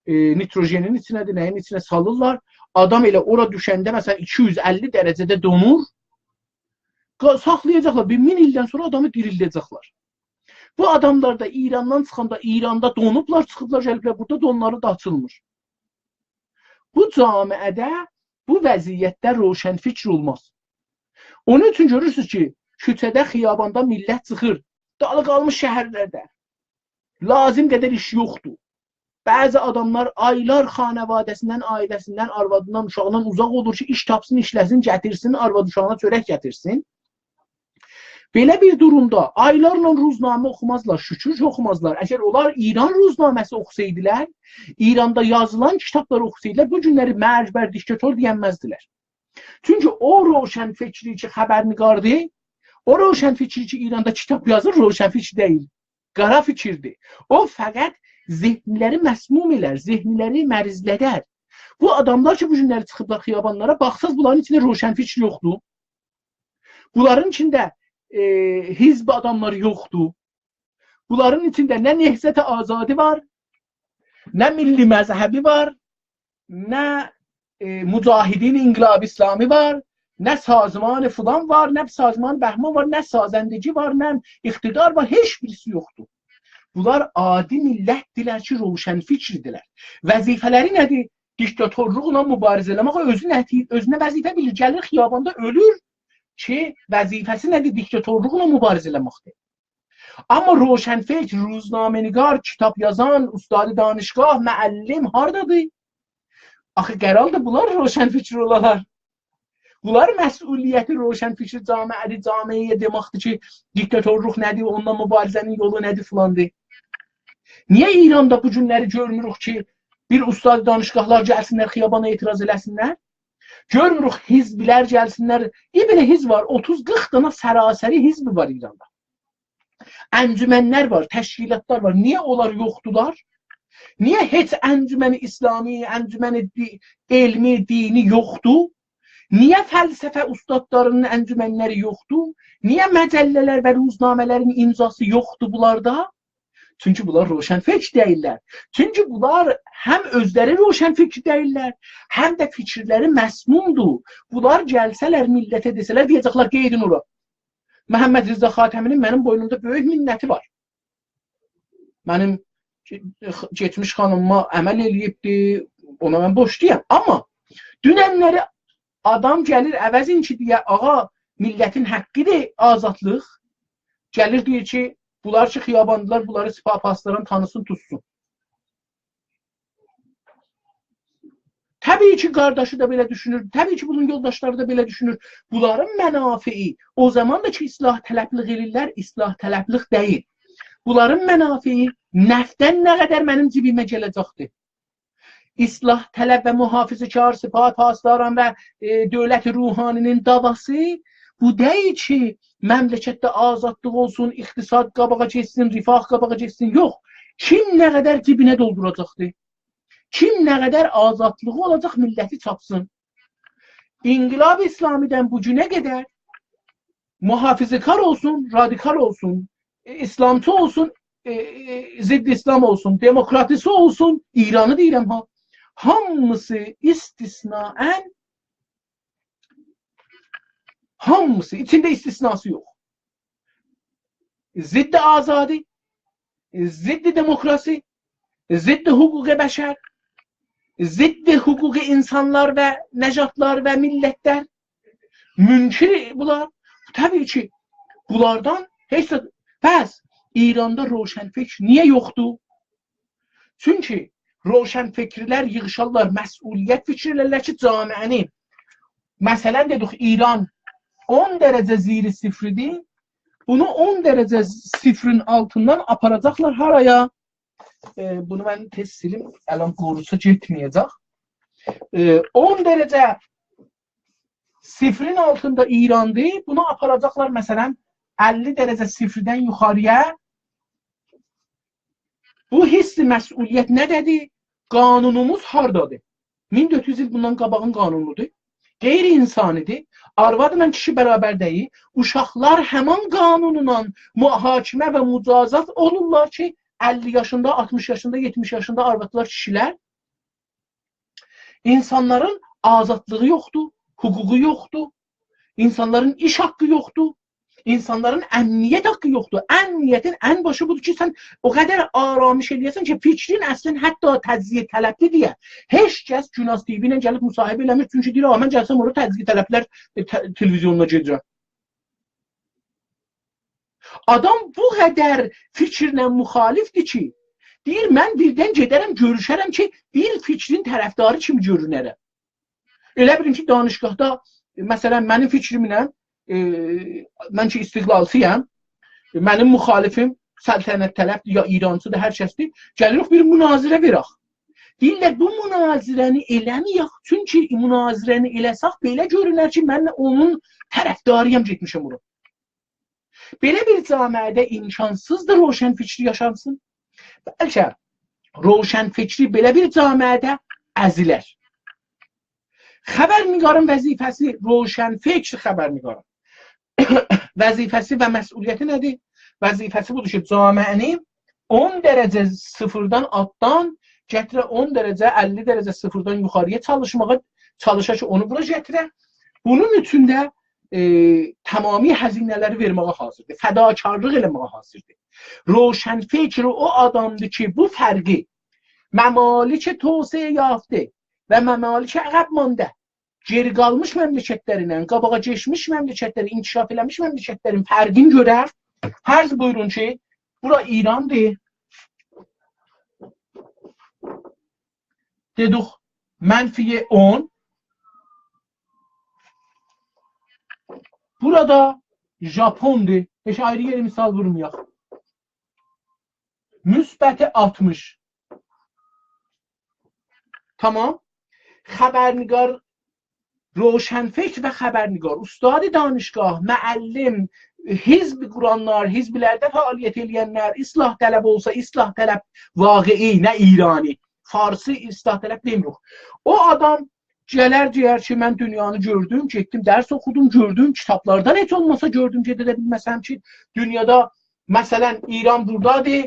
ائ، نیتروژنین ایچینه‌دیر، نه‌یین ایچینه سالیرلار. آدام ائله اورا دوشنده، مثلا، ایکی یوز اللی درجه‌ده دونور. قا-، ساخلایاجاقلار، بیر مین ایلدن سونرا آدامی دیریلده‌جکلر. بو آداملار دا ایراندان چیخاندا، ایراندا دونوبلار، چیخیبلار، گلیبلر بورادا، دونلاری دا آچیلمیر. بو جامعه‌ده، بو وضعیتده روشنفکر اولماز. اونون اوچون گؤرورسونوز کی، کوچه‌ده، خیاباندا میللت چیخیر، دالی قالمیش شهرلرده. لازم قدر ایش یوخدور. بعضی آداملار آیلار خانواده‌سیندن، عائله‌سیندن، آروادیندان، اوشاغیندان اوزاق اولور کی، ایش تاپسین، ایشله‌سین، گتیرسین، آرواد اوشاغینا چؤرک گتیرسین. بئله بیر دورومدا آیلارلا روزنامه اوخومازلار، شکر کی، اوخومازلار. اگر اونلار ایران روزنامه‌سی اوخوسایدیلار، ایراندا یازیلان کیتابلاری اوخوسایدیلار، بو گونلری «مرگ بر دیکتاتور» دئینمزدیلر. چونکی او روشنفکری کی، خبرنگاردیر، او روشنفکر کی، ایراندا کیتاب یازیر، روشنفکر دئییل. قارا فیکیردیر. او فقط ذهنلری مسموم ائلر، ذهنلری مریضلدر. بو آداملار کی، بو گونلری چیخیبلار خیابانلارا، باخساز بونلارین ایچینده روشنفکر یوخدور. بونلارین ایچینده، ائ، حزب آداملاری یوخدور. بونلارین ایچینده نه نهضت آزادی وار، نه ملی مذهبی وار، نه، ائ، مجاهدین انقلاب اسلامی وار، نه سازمان فلان وار، نه سازمان بهمان وار، نه سازندگی وار، نه اقتدار وار، هئچ بیریسی یوخدور. بونلار عادی میللتدیرلر کی، روشنفکردیرلر. وظیفه‌لری نه‌دیر؟ دیکتاتورلوقلا مبارزه ائله‌مک. او اؤزو نه‌دیر؟ اؤزونه وظیفه بیلیر. گلیر خیاباندا اؤلور کی، وظیفه‌سی نه‌دیر؟ دیکتاتورلوقلا مبارزه ائله‌مکدیر. آمما روشنفکر، روزنامه‌نگار، کیتاب یازان، استاد دانشگاه، معلم هاردادیر؟ آخی قراردی بونلار روشنفکر اولالار. بونلار مسئولیتی روشنفکر جامعه‌دیر، جامعه‌یه دئمکدیر کی، دیکتاتورلوق نه‌دیر، اونونلا مبارزه‌نین یولو نه‌دیر، فلاندیر. نییه ایراندا بو گونلری گؤرموروک کی، بیر استاد دانشگاهلار گلسینلر، خیابانا اعتراض ائله‌سینلر؟ گؤرموروک حزبلر گلسینلر. بیر بئله حزب وار، اوتوز قیرخ دانا سراسری حزب وار ایراندا. انجمنلر وار، تشکیلاتلار وار. نییه اونلار یوخدولار؟ نییه هئچ انجمن اسلامی، انجمن دی-، علمی، دینی یوخدور؟ نییه فلسفه استادلارینین انجمنلری یوخدور؟ نییه مجله‌لر و روزنامه‌لرین امضاسی یوخدور بونلاردا؟ چونکی بونلار روشنفکر دئییللر. چونکی بونلار هم اؤزلری روشنفکر دئییللر، هم ده فیکیرلری مسمومدور. بونلار گلسه‌لر، میللته دئسه‌لر، دئیه‌جکلر: «قئییدین اورا.» محمدرضا خاتمی‌نین منیم بوینومدا بؤیوک منتی وار. منیم کئ-، کئچمیش خانیمیما عمل ائله‌ییبدی، اونا من بورجلویام. آمما دوننلری آدام گلیر، عوضین کی دئیه: «آغا، میللتین حقیدیر آزادلیق»، گلیر دئییر کی، بونلار کی خیاباندادیلار، بونلاری سپاه پاسداران تانیسین، توتسون. طبیعی کی، قارداشی دا بئله دوشونور، طبیعی کی، بونون یولداشلاری دا بئله دوشونور. بونلارین منافعی، او زامان دا کی، اصلاح‌طلبلیک ائله‌ییرلر، اصلاح‌طلبلیک دئییل. بونلارین منافعی نفتدن نه قدر منیم جیبیمه گله‌جکدیر؟ اصلاح‌طلب و محافظه‌کار، سپاه پاسداران و، ائ، دولت روحانی‌نین دعواسی بو دئییل کی، مملکتده آزادلیق اولسون، اقتصاد قاباغا گئتسین، رفاه قاباغا گئتسین. یوخ. کیم نه قدر جیبینه دولدوراجاقدیر؟ کیم نه قدر آزادلیغی اولاجاق میللتی چاپسین؟ انقلاب اسلامی‌دن بو گونه قدر محافظه‌کار اولسون، رادیکال اولسون، ائ، اسلامچی اولسون، ائ، ائ، ضد اسلام اولسون، دموکراتیسی اولسون، ایرانی دئییرم ها، هامیسی استثنااً، هامیسی، ایچینده استثناسی یوخ، ضد آزادی، ضد دموکراسی، ضد حقوق بشر، ضد حقوق انسانلار و نژادلار و میللتلر، منکر بونلار. طبیعی کی، بونلاردان هئچ ده، پس ایراندا روشنفکر نییه یوخدور؟ چونکی روشنفکرلر ییغیشارلار، مسئولیت فیکیر ائلرلر کی، جامعه‌نی، مثلاً دئدیک، ایران اون درجه زیر صفردیر، بونو اون درجه صفرین آلتیندان آپاراجاقلار هارایا؟ ائ، بونو من تئز سیلیم، الان قوروسا گئتمه‌یه‌جک. ائ، اون درجه صفرین آلتیندا ایراندیر، بونو آپاراجاقلار، مثلاً، اللی درجه صفردن یوخاری‌یا. بو حس مسئولیت نه‌ده‌دیر؟ قانونوموز هاردادیر؟ مین دؤرد یوز ایل بوندان قاباغین قانونودور. غیر انسانی‌دیر. آروادلا کیشی برابر دئییل. اوشاقلار همان قانونلا محاکمه و مجازات اولورلار کی، اللی یاشیندا، آلتمیش یاشیندا، یئتمیش یاشیندا آروادلار، کیشیلر. انسانلارین آزادلیغی یوخدور، حقوقو یوخدور، انسانلارین ایش حاقی یوخدور، انسانلارین امنیت حاقی یوخدور. امنیتین ان باشی بودور کی، سن او قدر آرامش ائله‌یه‌سن کی، فیکرین اصلاً حتی تجزیه‌طلبدیر دئیه هئچ کس گوناز تی‌وی ایله گلیب مصاحبه ائله‌میر، چونکی دئییر: «آ، من گلسم اورا تجزیه‌طلبلر، ائ، ته-، تلویزیونونا گئدیرم.» آدام بو قدر فیکرله مخالفدیر کی، دئییر: «من بیردن گئده‌رم، گؤروشه‌رم کی، بیر فیکرین طرفداری کیمی گؤرونه‌رم.» ائله بیلین کی، دانشگاهدا، مثلاً، منیم فیکریمله، ائ، من کی، استقلالچی‌یام، منیم مخالفیم سلطنت‌طلبدیر، یا ایرانچی‌دیر، هر کسدیر، گلیریک بیر مناظره وئرک. دئییرلر: «بو مناظره‌نی ائله‌مه‌یک، چونکی مناظره‌نی ائله‌سک، بئله گؤرونر کی، من اونون طرفداری‌یام، گئتمیشم اورا.» بئله بیر جامعه‌ده امکانسیزدیر روشنفکری یاشانسین. بلکه روشنفکری بئله بیر جامعه‌ده ازیلر. خبرنگارین وظیفه‌سی، روشنفکر خبرنگارین وظیفه‌سی و مسئولیتی نه‌دیر؟ وظیفه‌سی بودور کی، جامعه‌نی اون درجه صفردن، آلتدان گتیره، اون درجه، اللی درجه صفردن یوخاری‌یا چالیشماغا چالیشا کی، اونو بورا گتیره. بونون اوچون ده، ائ، تمامی هزینه‌لری وئرمه‌یه حاضردیر، فداکارلیق ائله‌مه‌یه حاضردیر. روشنفکر او آدامدیر کی، بو فرقی ممالک توسعه یافته و ممالک عقب مانده، گئری قالمیش مملکتلرینن قاباغا کئچمیش مملکتلرین، انکشاف ائله‌میش مملکتلرین فرقینی گؤرر. فرض بویورون کی، بورا ایراندیر. دئدیک، منفی اون. بورادا ژاپوندور. هئچ آیری یئره مثال وورمایاق. مثبت آلتمیش. تمام. خبرنگار، روشنفکر و خبرنگار، استاد دانشگاه، معلم، حزب قورانلار، حزبلرده فعالیت ائله‌ینلر، اصلاح‌طلب اولسا، اصلاح‌طلب واقعی، نه ایرانی، فارسی اصلاح‌طلب دئمیریک. او آدام گلر، دئیر کی، من دونیانی گؤردوم، گئتدیم، درس اوخودوم، گؤردوم، کیتابلاردان هئچ اولماسا گؤردوم، گئده ده بیلمه‌سم کی، دونیادا، مثلا، ایران بورادادیر،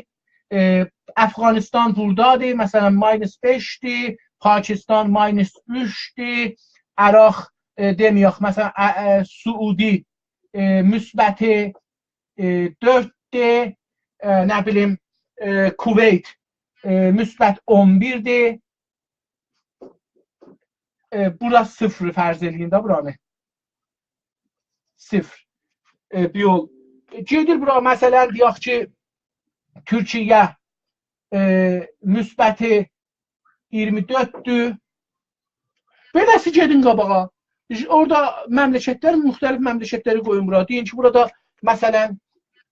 ائ، افغانستان بورادادیر، مثلا، ماینوس بئشدیر، پاکستان ماینوس اوچدور، عراق، ائ، دئمه‌یک، مثلا، ا، ا، سعودی، ائ، مثبت، ائ، دؤرددور، ائ، نه بیلیم، ائ، کویت، ائ، مثبت اون بیردیر. ائ، بورا صفر فرض ائله‌یین ده بورانی. صفر. ائ، بیر یول. گئدیر بورا، مثلا، دئیک کی، تورکیه، ائ، مثبت ایگیرمی دؤرددور. بئله‌سی گئدین قاباغا. ژ-، اورادا مملکتلر، مختلف مملکتلری قویون بورا. دئیین کی، بورادا، مثلا،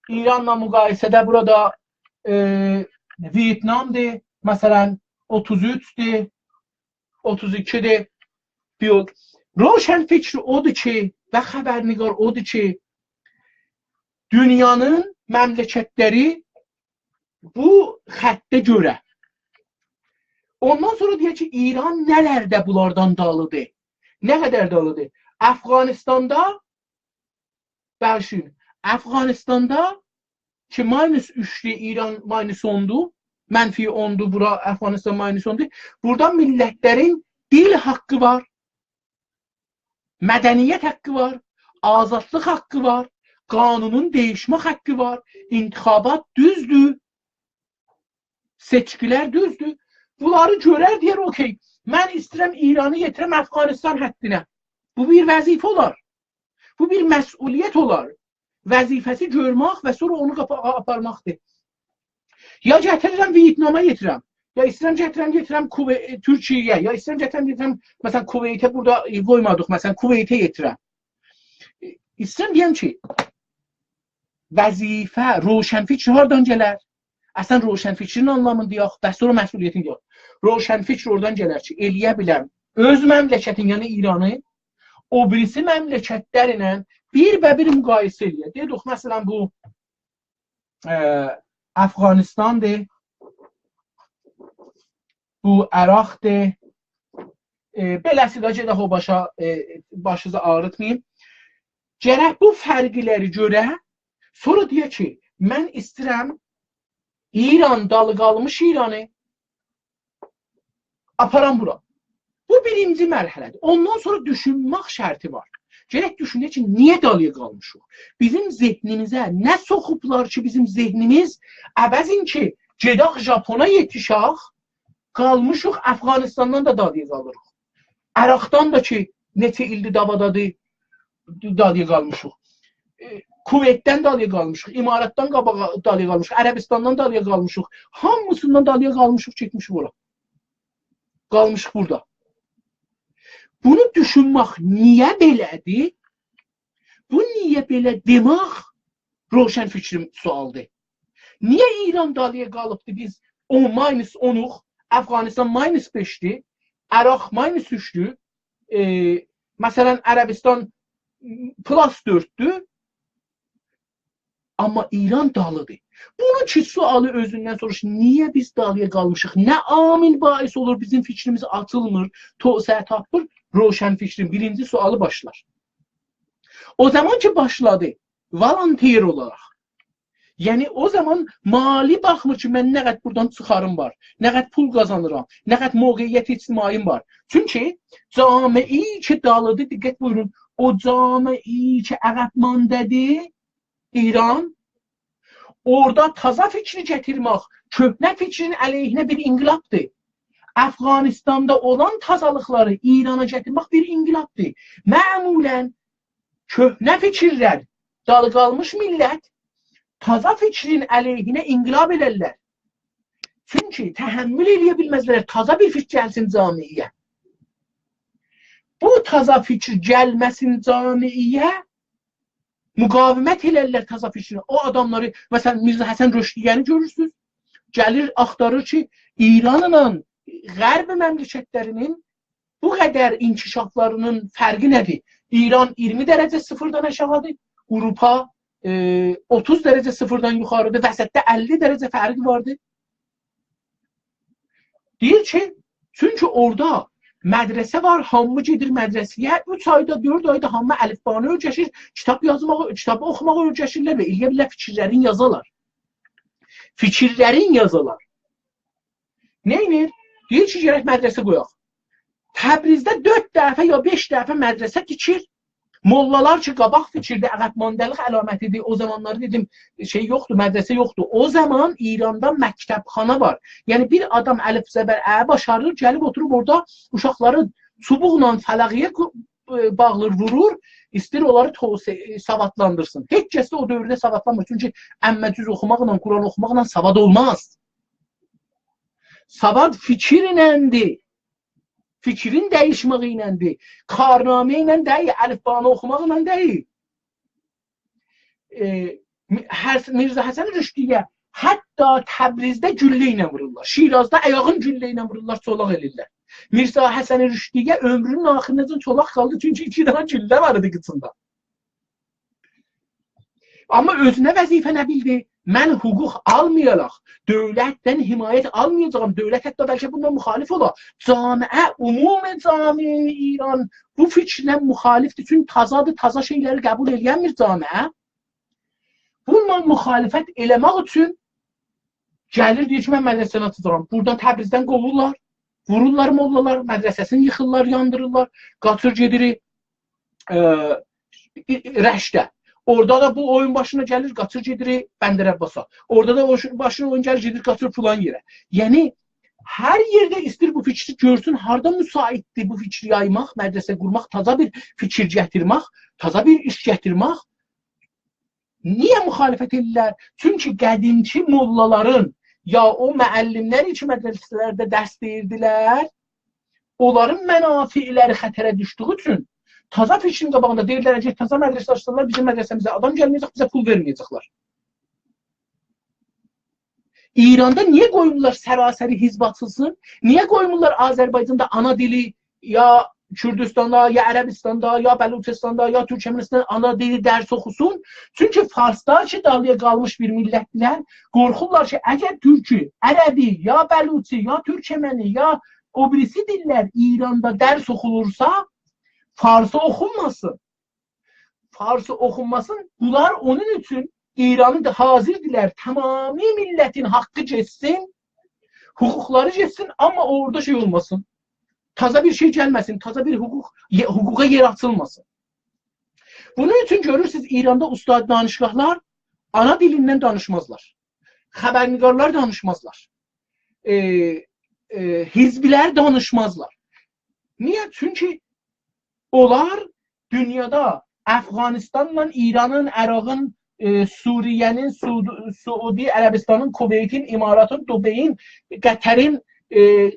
ایرانلا مقایسه‌ده بورادا، ائ، ویتنامدیر، مثلا، اوتوز اوچدور، اوتوز ایکیدیر. بیر یول. روشنفکر اودور کی، و خبرنگار اودور کی، دونیانین مملکتلری بو خطه گؤره. اوندان سونرا دئییر کی، ایران نه‌لرده بونلاردان دالیدیر؟ نه قدر دالیدیر؟ افغانستاندا، باغیشلایین، افغانستاندا کی، ماینوس اوچدور، ایران ماینوس اوندور، منفی اوندور، بورا افغانستان ماینوس اوندور. بورادا میللتلرین دیل حاققی وار، مدنیت حاققی وار، آزادلیق حاققی وار، قانونون دییشمک حاققی وار، انتخابات دوزدور، سئچکیلر دوزدور. بونلاری گؤرر، دئیر، اوکی، من ایسته‌ییرم ایرانی یئتیرم افغانستان حدینه. بو بیر وظیفه اولار. بو بیر مسئولیت اولار. وظیفه‌سی گؤرمک و سونرا اونو قاباغا آپارماقدیر. یا گتیریرم ویتناما یئتیرم. یا ایسته‌ییرم گتیرم، یئتیرم کوی-، تورکیه‌یه. یا ایسته‌ییرم گتیرم، گتیرم، مثلا، کویته بورادا، ائ، قویمادیق، مثلا، کویته یئتیرم. ائ، ایسته‌ییرم دئیم کی، وظیفه، روشنفکر هاردان گلر؟ اصلا روشنفکرین آنلامینی دئیک، بس سونرا مسئولیتین یوخ. روشنفکر اورادان گلر کی، ائلیه بیلم اؤز مملکتین، یعنی ایرانی، او بیریسی مملکتلرله بیربه‌بیر مقایسه ائلیه. دئدیک، مثلا، بو، ائ، افغانستاندیر، بو عراقدیر، ائ، بئله‌سی ده گئدک او باشا، ائ، باشینیزی آغریتماییم. گرک بو فرقلری گؤره، سونرا دئیه کی، من ایسته‌ییرم ایران، دالی قالمیش ایرانی آپارام بورا. بو بیرینجی مرحله‌دیر. اوندان سونرا دوشونمک شرطی وار. گرک دوشونک کی، نییه دالییا قالمیشیق؟ بیزیم ذهنیمیزه نه سوخوبلار کی، بیزیم ذهنیمیز عوضین کی، گئدک ژاپونا یئتیشک، قالمیشیق، افغانستاندان دا دالییا قالیریق. عراقدان دا کی، نئچه ایلدیر دعوادادیر، دالییا قالمیشیق. ائ، کویتدن دالییا قالمیشیق، اماراتدان قاباغا دالییا قالمیشیق، عربستاندان دالییا قالمیشیق، هامیسیندان دالییا قالمیشیق، گئتمیشیک اورا. قالمیشیق بورادا. بونو دوشونمک نییه بئله‌دیر؟ بو نییه بئله دئمک روشنفکرین سؤالیدیر. نییه ایران دالییا قالیبدی، بیز اون، ماینوس اونوق، افغانستان ماینوس بئشدیر، عراق ماینوس اوچدور، ائ، مثلا، عربستان پلاس دؤرددور، آمما ایران دالیدیر. بونون کی سؤالی اؤزوندن سوروش، نییه بیز دالییا قالمیشیق؟ نه عامل باعث اولور بیزیم فیکریمیز آچیلمیر، توسعه تاپمیر؟ روشنفکرین بیرینجی سؤالی باشلار. او زامان کی باشلادی، والانتیر اولاراق. یعنی او زامان مالی باخمیر کی من نه قدر بورادان چیخاریم وار، نه قدر پول قازانیرام، نه قدر موقعیت اجتماعیم وار. چونکی جامعه‌ای کی دالیدیر، دقت بویورون، او جامعه‌ای کی عقب‌مانده‌دیر، ایران، اورادا تازا فیکری گتیرمک کؤهنه فیکرین علیهینه بیر انقلابدیر. افغانستاندا اولان تازالیقلاری ایرانا گتیرمک بیر انقلابدیر. معمولاً کؤهنه فیکیرلر، دالی قالمیش میللت تازا فیکرین علیهینه انقلاب ائلرلر. چونکی تحمل ائله‌یه بیلمزلر تازا بیر فیکر گلسین جامعه‌یه. بو تازا فیکر گلمه‌سین جامعه‌یه، مقاومت ائلرلر تازا فیکرینه. او آداملاری، مثلاً، میرزا حسن رشدیه‌نی گؤرورسونوز، گلیر، آختاریر کی ایرانلا غرب مملکتلرینین بو قدر انکشافلارینین فرقی نه‌دیر؟ ایران اییرمی درجه صفردن آشاغیدیر، آوروپا، ائ، اوتوز درجه صفردن یوخاریدیر، وسطده اللی درجه فرقی واردیر. دئییر کی، چونکی اورادا مدرسه وار، هامی گئدیر مدرسه‌یه، اوچ آیدا، دؤرد آیدا هامی الفبانی اؤیرشیر، کیتاب یازماغی، کیتابی اوخوماغی اؤیرشیرلر و ائلیه بیلرلر فیکیرلرین یازالار. فیکیرلرین یازالار. نئینیر؟ دئییر کی گرک مدرسه قویاق. تبریزده دؤرد دفعه یا بئش دفعه مدرسه تیکیر. موللالار کی قاباق فیکیردی، عقب‌مانده‌لیک علامتیدیر. او زامانلاری دئدیم، شئی یوخدور، مدرسه یوخدور. او زامان ایراندا مکتب‌خانا وار. یعنی بیر آدام الف زبر ا باشاریر، گلیب اوتوروب اورادا اوشاقلاری چوبوقلا فلقیه قو-، ائ، باغلیر، وورور، ایسته‌ییر اونلاری توسعه-، سوادلاندیرسین. هئچ کس ده او دؤورده سوادلانمیر. چونکی عمه‌جز اوخوماقلا، قرآن اوخوماقلا سواد اولماز. سواد فیکیرلندیر. فیکرین دییشمه‌یی ایلندیر. کارنامه ایله دئییل، الفبانی اوخوماقلا دئییل. ائ، می-، حس-، میرزا حسن رشدی‌یه حتی تبریزده گولله ایله وورورلار. شیرازدا آیاغین گولله ایله وورورلار، چولاق ائله‌ییرلر. میرزا حسن رشدی‌یه عؤمرونون آخیریناجان چولاق قالدی، چونکی ایکی دنه گولله وار ایدی قیچیندا. آمما اؤزونه وظیفه نه بیلدی؟ من حقوق آلمایاراق، دؤولتدن حمایت آلمایاجاغام. دؤولت حتی بلکه بونونلا مخالف اولا. جامعه، عموم جامعه ایران بو فیکرینن مخالفدیر. چونکی تازادیر، تازا شئیلری قبول ائله‌ینمیر جامعه. بونونلا مخالفت ائله‌مک اوچون گلیر، دئییر کی من مدرسه‌نی آچاجاغام. بورادان تبریزدن قووورلار، وورورلار موللالار، مدرسه‌سینی ییخیرلار، یاندیریرلار. قاچیر گئدیر، ائ، رشته. اورادا دا بو اویون باشینا گلیر، قاچیر گئدیر بندرعباسا. اورادا دا او ش-، باشینا اویون گلیر، گئدیر قاچیر فلان یئره. یعنی هر یئرده ایسته‌ییر بو فیکری گؤرسون، هاردا مساعددیر بو فیکری یایماق، مدرسه قورماق، تازا بیر فیکیر گتیرمک، تازا بیر ایش گتیرمک. نییه مخالفت ائدیرلر؟ چونکی قدیمکی موللالارین یا او معلم‌لر کی مدرسه‌لرده درس دئییردیلر، اونلارین منافع‌لری خطره دوشدویو اوچون تازا فیکرین قاباغیندا دئییرلر کی تازا مدرسه آچسینلار، بیزیم مدرسه‌میزه آدام گلمه‌یه‌جک، بیزه پول وئرمه‌یه‌جکلر. ایراندا نییه قویمورلار سراسری حزب آچیلسین؟ نییه قویمورلار آذربایجاندا آنا دیلی یا کوردوستاندا، یا عربیستاندا، یا بلوچیستاندا، یا تورکمنیستاندا آنا دیلی درس اوخوسون؟ چونکی فارسلار کی دالییا قالمیش بیر میللتدیرلر، قورخورلار کی اگر تورکو، عربی، یا بلوچی، یا تورکمنی، یا او بیریسی دیللر ایراندا درس اوخولورسا، فارسی اوخونماسین. فارسی اوخونماسین، بونلار اونون اوچون ایرانی دا حاضردیلر، تمامی میللتین حاققی گئتسین، حقوقلاری گئتسین، آمما اورادا شئی اولماسین. تازا بیر شئی گلمه‌سین، تازا بیر حقوق، یئ-، حقوقا یئر آچیلماسین. بونون اوچون گؤرورسونوز، ایراندا استاد دانشگاهلار آنا دیلیندن دانیشمازلار. خبرنگارلار دانیشمازلار. ائ، ائ، حزب‌لر دانیشمازلار. نییه؟ چونکی اونلار دونیادا افغانستانلا ایرانین، عراقین، ائ، سوریه‌نین، سعود-، سعودی عربستانین، کویتین، اماراتین، دبی‌ین، قطرین، ائ، ائ،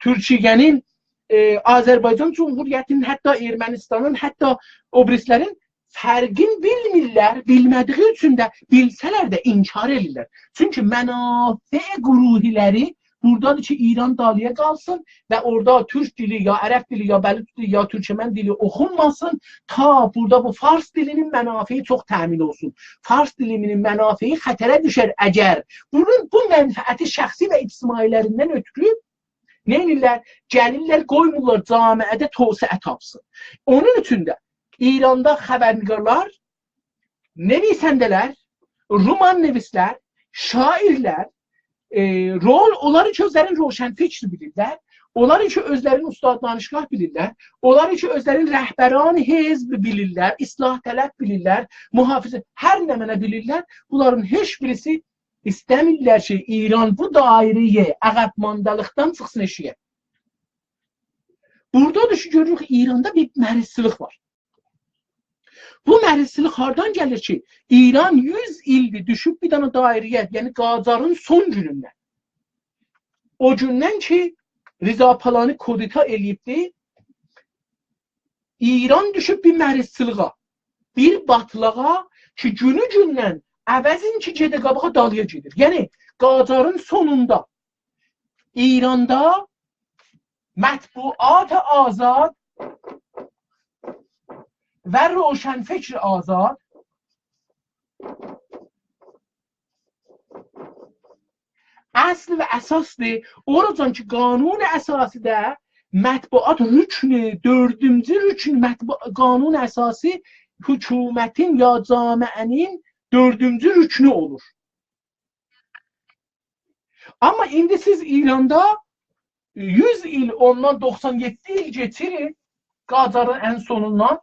تورکیه‌نین، ائ، آذربایجان جمهوریتینین، حتی ارمنستانین، حتی او بیریسی‌لرین فرقین بیلمیرلر، بیلمه‌دیگی اوچون ده، بیلسه‌لر ده انکار ائدیرلر. چونکی منافع گروهی‌لری بورادادیر کی، ایران دالییا قالسین و اورادا تورک دیلی، یا عرب دیلی، یا بلوچ دیلی، یا تورکمن دیلی اوخونماسین، تا بورادا بو فارس دیلی‌نین منافعی چوخ تأمین اولسون. فارس دیلی‌نین منافعی خطره دوشر اگر بونون، بو منفعتی شخصی و اجتماعی‌لریندن اؤترو نئینیرلر؟ گلیرلر، قویمورلار جامعه‌ده توسعه تاپسین. اونون اوچون ده ایراندا خبرنگارلار، نویسنده‌لر، رومان‌نویسلر، شاعیرلر، ائ، رول، اونلار کی اؤزلرین روشنفکر بیلیرلر، اونلار کی اؤزلرین استاد دانشگاه بیلیرلر، اونلار کی اؤزلرین رهبران حزب بیلیرلر، اصلاح‌طلب بیلیرلر، محافظه، هر نمنه بیلیرلر، بونلارین هئچ بیریسی ایسته‌میرلر کی ایران بو دایره‌ی عقب‌مانده‌لیقدان چیخسین ائشیگه. بورادادیر کی گؤروروک ایراندا بیر مریضچیلیق وار. بو مریضچیلیک هاردان گلیر کی، ایران یوز ایلدیر دوشوب بیر دنه دایره‌یه، یعنی قاجارین سون گونوندن. او گوندن کی رضا پالانی کودتا ائله‌ییبدی، ایران دوشوب بیر مریضچیلیغا، بیر باتیلیغا کی گونو گوندن عوضین کی گئده قاباغا، دالییا گئدیر. یعنی قاجارین سونوندا ایراندا مطبوعات آزاد و روشنفکر آزاد اصل و اساسدیر. اوراجان کی قانون اساسی‌ده مطبوعات رکنی، دؤردونجو رکن مطبوع-، قانون اساسی حکومتین یا جامعه‌نین دؤردونجو رکنو اولور. آمما ایندی سیز ایراندا یوز ایل، اوندان دوخسان یئددی ایل کئچیر، قاجارین ان سونوندان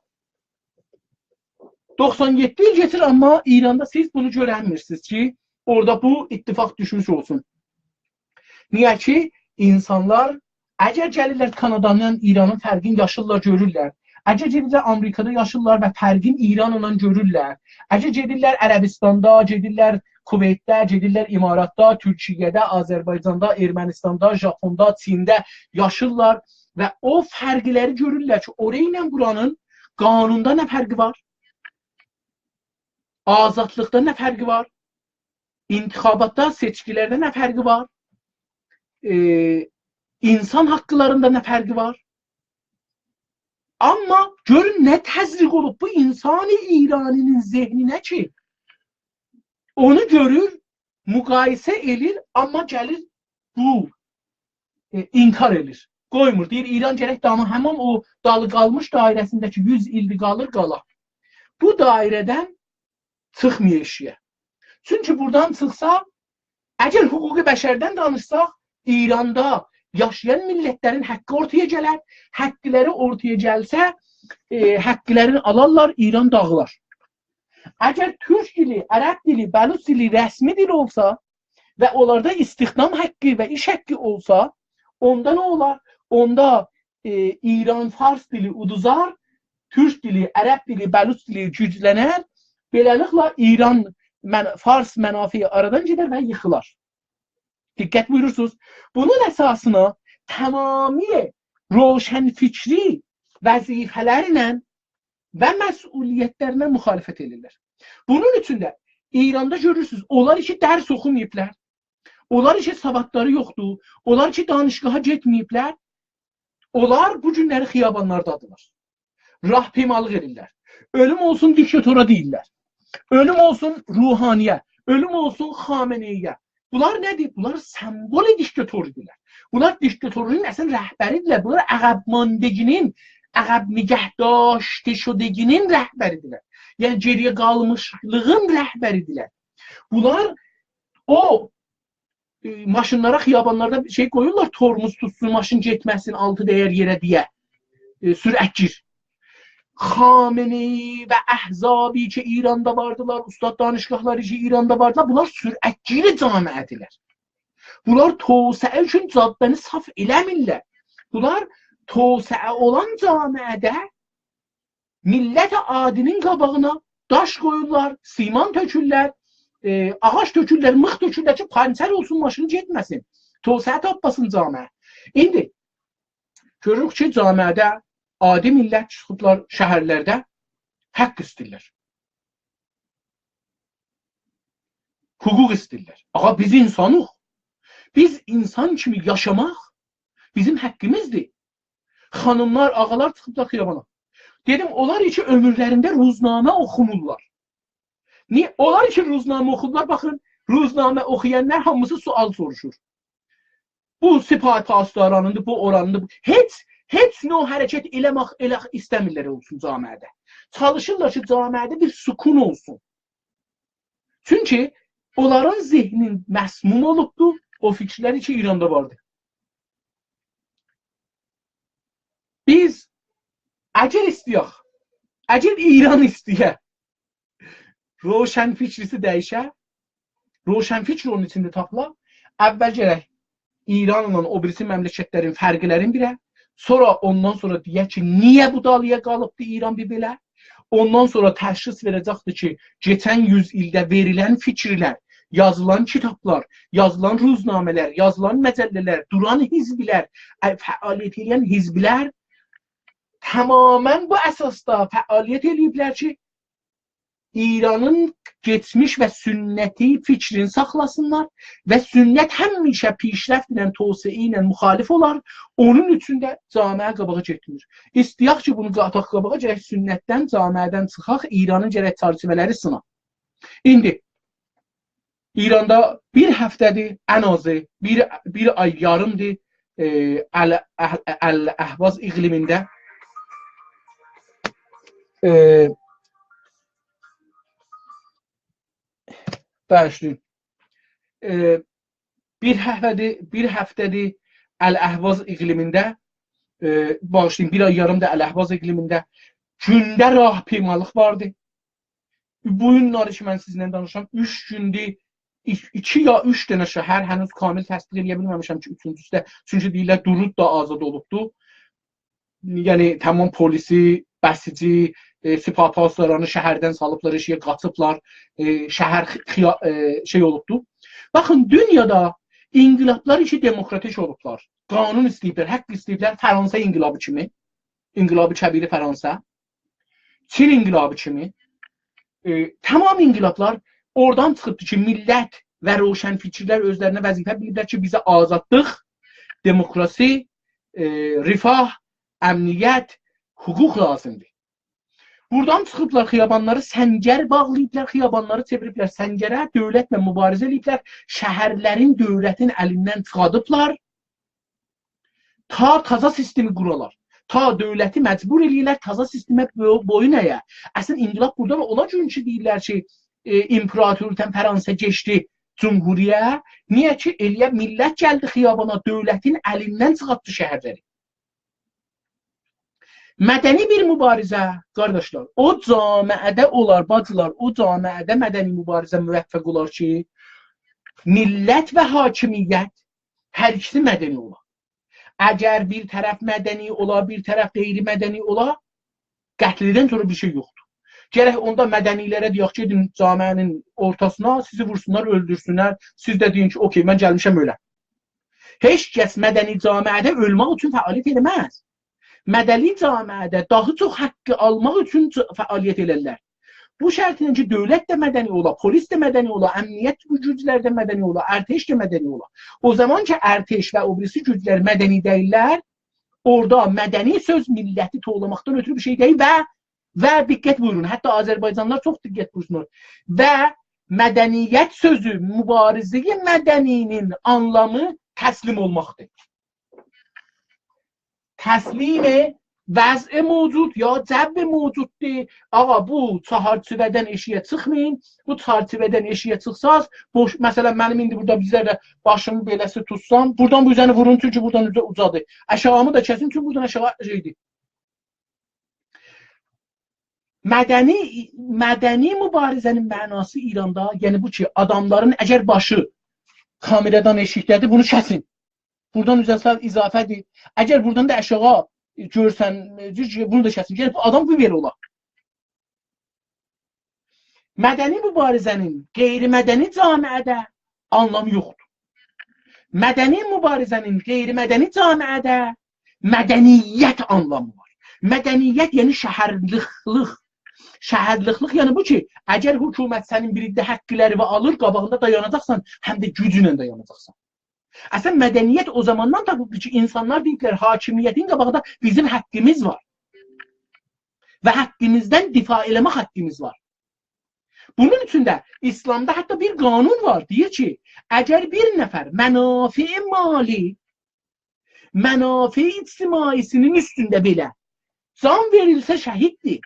دوخسان یئددی ایل کئچیر، آمما ایراندا سیز بونو گؤرنمیرسینیز کی اورادا بو اتفاق دوشموش اولسون. نییه کی اینسانلار اگر گلیرلر کانادانین، ایرانین فرقینی یاشیرلار، گؤرورلر. اگر گئدیرلر آمریکادا یاشیرلار و فرقین ایرانلا گؤرورلر. اگر گئدیرلر عربستاندا، گئدیرلر کویتده، گئدیرلر اماراتدا، تورکیه‌ده، آذربایجاندا، ارمنستاندا، ژاپوندا، چینده یاشیرلار و او فرقلری گؤرورلر کی اورالی ایله بورانین قانوندا نه فرقی وار؟ آزادلیقدا نه فرقی وار؟ انتخاباتدا، سئچکی‌لرده نه فرقی وار؟ ائ، اینسان حاقلاریندا نه فرقی وار؟ آمما گؤرون نه تزریق اولوب بو انسان ایرانی‌نین ذهنینه کی اونو گؤرور، مقایسه ائله‌ییر، آمما گلیر بو، ائ، انکار ائله‌ییر. قویمور، دئییر ایران گرک داما، همین او دالی قالمیش دایره‌سینده کی یوز ایلدیر قالیر قالا. بو دایره‌دن چیخمایا ائشیگه. چونکی بورادان چیخسا، اگر حقوق بشردن دانیشساق، ایراندا یاشایان میللت‌لرین حاققی اورتایا گلر، حاقلاری اورتایا گلسه، ائ، حاقلارینی آلارلار، ایران داغیلار. اگر تورک دیلی، عرب دیلی، بلوچ دیلی رسمی دیل اولسا و اونلاردا استخدام حاققی و ایش حاققی اولسا، اوندا نه اولار؟ اوندا، ائ، ایران فارس دیلی اودوزار، تورک دیلی، عرب دیلی، بلوچ دیلی گوجلنر. بئله‌لیکله ایران من-، فارس منافعی آرادان گئدر و ییخیلار. دقت بویورورسونوز. بونون اساسینا تمامیله روشنفکری وظیفه‌لرله و مسئولیت‌لرله مخالفت ائدیرلر. بونون اوچون ده ایراندا گؤرورسونوز، اونلار کی درس اوخوماییبلار، اونلار کی سوادلاری یوخدور، اونلار کی دانشگاها گئتمه‌ییبلر، اونلار بو گونلری خیابانلاردادیرلار. راهپیمالیق ائدیرلر. اؤلوم اولسون دیکتاتورا دئییرلر. اؤلوم اولسون روحانی‌یه. اؤلوم اولسون خامنه‌ای‌یه. بونلار نه‌دیر؟ بونلار سمبول دیکتاتوردولار. بونلار دیکتاتورون اصلاً رهبریدیرلر. بونلار عقب‌ماندگی‌نین، عقب نگه‌داشته شدگی‌نین رهبریدیرلر. یعنی گئری‌یه قالمیشلیغین رهبریدیرلر. بونلار او ائ، ماشینلارا، خیابانلاردا شئی قویورلار، ترمز توتسون، ماشین گئتمه‌سین، آلتی دَیر یئره دئیه. ائ، سرعتگیر. خامنه‌ای و احزابی کی ایراندا واردیلار، استاد دانشگاهلاری کی ایراندا واردیلار، بونلار سرعتگیر جامعه‌دیرلر. بونلار توسعه اوچون جاده‌نی صاف ائله‌میرلر. بونلار توسعه اولان جامعه‌ده میللت عادی‌نین قاباغینا داش قویورلار، سیمان تؤکورلر، ائ، آغاج تؤکورلر، میخ تؤکورلر کی پانسر اولسون، ماشین گئتمه‌سین، توسعه تاپماسین جامعه. ایندی گؤروروک کی جامعه‌ده عادی میللت چیخیبلار شهرلرده حاق ایسته‌ییرلر. حقوق ایسته‌ییرلر. آغا، بیز اینسانیق. بیز اینسان کیمی یاشاماق بیزیم حقیمیزدیر. خانیملار، آغالار چیخیبلار خیابانا. دئدیم، اونلار کی عؤمورلرینده روزنامه اوخومورلار. نییه؟ اونلار کی روزنامه اوخورلار، باخین، روزنامه اوخویانلار هامیسی سؤال سوروشور. بو سپاه پاسدارانیندیر، بو اورانیندیر. بو، هئچ، هئچ نوع حرکت ائله‌مک، ائله ایسته‌میرلر اولسون جامعه‌ده. چالیشیرلار کی جامعه‌ده بیر سکون اولسون. چونکی اونلارین ذهنین مسموم اولوبدور، او فیکیرلری کی ایراندا واردیر. بیز اگر ایسته‌یک، اگر ایران ایسته‌یه روشنفکریسی دییشه، روشنفکر اونون ایچینده تاپیلا، اول گرک ایرانلا او بیریسی مملکتلرین فرقلرینی بیله، سونرا اوندان سونرا دئیه کی نییه بو دالییا قالیبدی ایران بیر بئله، اوندان سونرا تشخیص وئره‌جکدیر کی کئچن یوز ایلده وئریلن فیکیرلر، یازیلان کیتابلار، یازیلان روزنامه‌لر، یازیلان مجله‌لر، دوران حزبلر، ا، فعالیت ائله‌ین حزبلر تماما بو اساسدا فعالیت ائله‌ییبلر کی ایرانین کئچمیش و سنتی فیکرینی ساخلاسینلار و سنت همیشه پیشرفت ایله، توسعه ایله مخالف اولار. اونون اوچون ده جامعه قاباغا گئتمیر. ایسته‌یک کی بونو آتاق قاباغا، گرک سنتدن، جامعه‌دن چیخاق، ایرانین گرک چرچیوه‌لری سینا. ایندی ایراندا بیر هفته‌دیر، ان آزی بیر، بیر آی یاریمدیر، ائ، ال-، اه-، الاحواز اقلیمینده، ائ، باغیشلایین. ائ، بیر هفته‌دیر، بیر هفته‌دیر الاحواز اقلیمینده، ائ، باغیشلایین، بیر آی یاریمدیر الاحواز اقلیمینده گونده راهپیمالیق واردی. بو گونلری کی من سیزینله دانیشیرام، اوچ گوندور، ایک-، ایکی یا اوچ دنه شهر، هنوز کامل تصدیق ائله‌یه بیلمه‌میشم کی اوچونجوسو ده، چونکی دئییرلر درود دا آزاد اولوبدو. یعنی تمام پلیسی، بسیجی، ائ، سپاه پاسدارانی شهردن سالیبلار ائشیگه، قاچیبلار، ائ، شهر خیا-، ائ، شئی اولوبدو. باخین، دونیادا انقلابلار کی دموکراتیک اولوبلار، قانون ایسته‌ییبلر، حق ایسته‌ییبلر، فرانسه انقلابی کیمی، انقلاب کبیر فرانسه، چین انقلابی کیمی، ائ، تمام انقلابلار اورادان چیخیبدیر کی میللت و روشنفکرلر اؤزلرینه وظیفه بیلیبلر کی بیزه آزادلیق، دموکراسی، ائ، رفاه، امنیت، حقوق لازیمدیر. بورادان چیخیبلار خیابانلاری سنگر باغلاییبلار، خیابانلاری چئویریبلر سنگره، دؤولتله مبارزه ائله‌ییبلر، شهرلرین دؤولتین الیندن چیخادیبلار. تا تازا سیستمی قورالار. تا دؤولتی مجبور ائله‌ییرلر تازا سیستمه بو-، بویون اَیه. اصلاً انقلاب بورادا دا اولا گون کی دئییرلر کی، ائ، امپراتوریتدن فرانسه کئچدی جمهوریته. نییه کی ائله‌یه میللت گلدی خیابانا، دؤولتین الیندن چیخارتدی شهرلری. مدنی بیر مبارزه، قارداشلار، او جامعه‌ده اولار، باجیلار، او جامعه‌ده مدنی مبارزه موفق اولار کی میللت و حاکمیت هر ایکیسی مدنی اولا. اگر بیر طرف مدنی اولا، بیر طرف غیر مدنی اولا، قتلدن سونرا بیر شئی یوخدور. گرک اوندا مدنی‌لره دئیک، گئدین جامعه‌نین اورتاسینا، سیزی وورسونلار، اؤلدورسونلر، سیز ده دئیین کی اوکئی، من گلمیشم اؤلم. هئچ کس مدنی جامعه‌ده اؤلمک اوچون فعالیت ائله‌مز. مدنی جامعه‌ده داها چوخ حقی آلماق اوچون چ-، فعالیت ائلرلر. بو شرطله کی دؤولت ده مدنی اولا، پلیس ده مدنی اولا، امنیت گوجلری ده مدنی اولا، ارتش ده مدنی اولا. او زامان کی ارتش و او بیریسی گوجلر مدنی دئییللر، اورادا مدنی سؤز میللتی توولاماقدان اؤترو بیر شئی دئییل و، و دقت بویورون، حتی آذربایجانلیلار چوخ دقت بویورسونلار. و مدنیت سؤزو، مبارزه‌ی مدنی‌نین آنلامی تسلیم اولماقدیر. تسلیم وضع موجود یا جو موجوددور. آقا، بو چهارچیوه‌دن ائشیگه چیخمایین. بو چهارچیوه‌دن ائشیگه چیخساز، بوش، مثلاً منیم ایندی بورادا بیر ذره باشیمی بئله‌سی توتسام، بورادان بو اوزه‌نی وورون، چونکی بورادان اوزه اوجادیر. آشاغیمی دا کسین، چونکی بورادان آشاغی شئیدیر. مدنی، مدنی مبارزه‌نین معناسی ایراندا، یعنی بو کی آداملارین اگر باشی کامرادان ائشیکده‌دیر، بونو کسین. بورادان اوزه سال اضافه‌دیر. اگر بورادان دا آشاغی گؤرسن، بونو دا کسین. یعنی بو آدام بو بئله اولا. مدنی مبارزه‌نین غیر مدنی جامعه‌ده آنلامی یوخدور. مدنی مبارزه‌نین غیر مدنی جامعه‌ده مدنیت آنلامی وار. مدنیت، یعنی شهرلیکلیک. شهرلیکلیک، یعنی بو کی اگر حکومت سنین بیر عده حقلری آلیر، قاباغیندا دایاناجاقسان، هم ده گوجونله دایاناجاقسان. اصلاً مدنیت او زاماندان تاپیبدیر کی، اینسانلار دئییبلر، حاکمیتین قاباغیندا بیزیم حاققیمیز وار. و حاققیمیزدان دفاع ائله‌مک حاققیمیز وار. بونون اوچون ده ایسلامدا حتی بیر قانون وار. دئییر کی، اگر بیر نفر منافع مالی، منافع اجتماعی‌سینین اوستونده بئله جان وئریلسه، شهیددیر.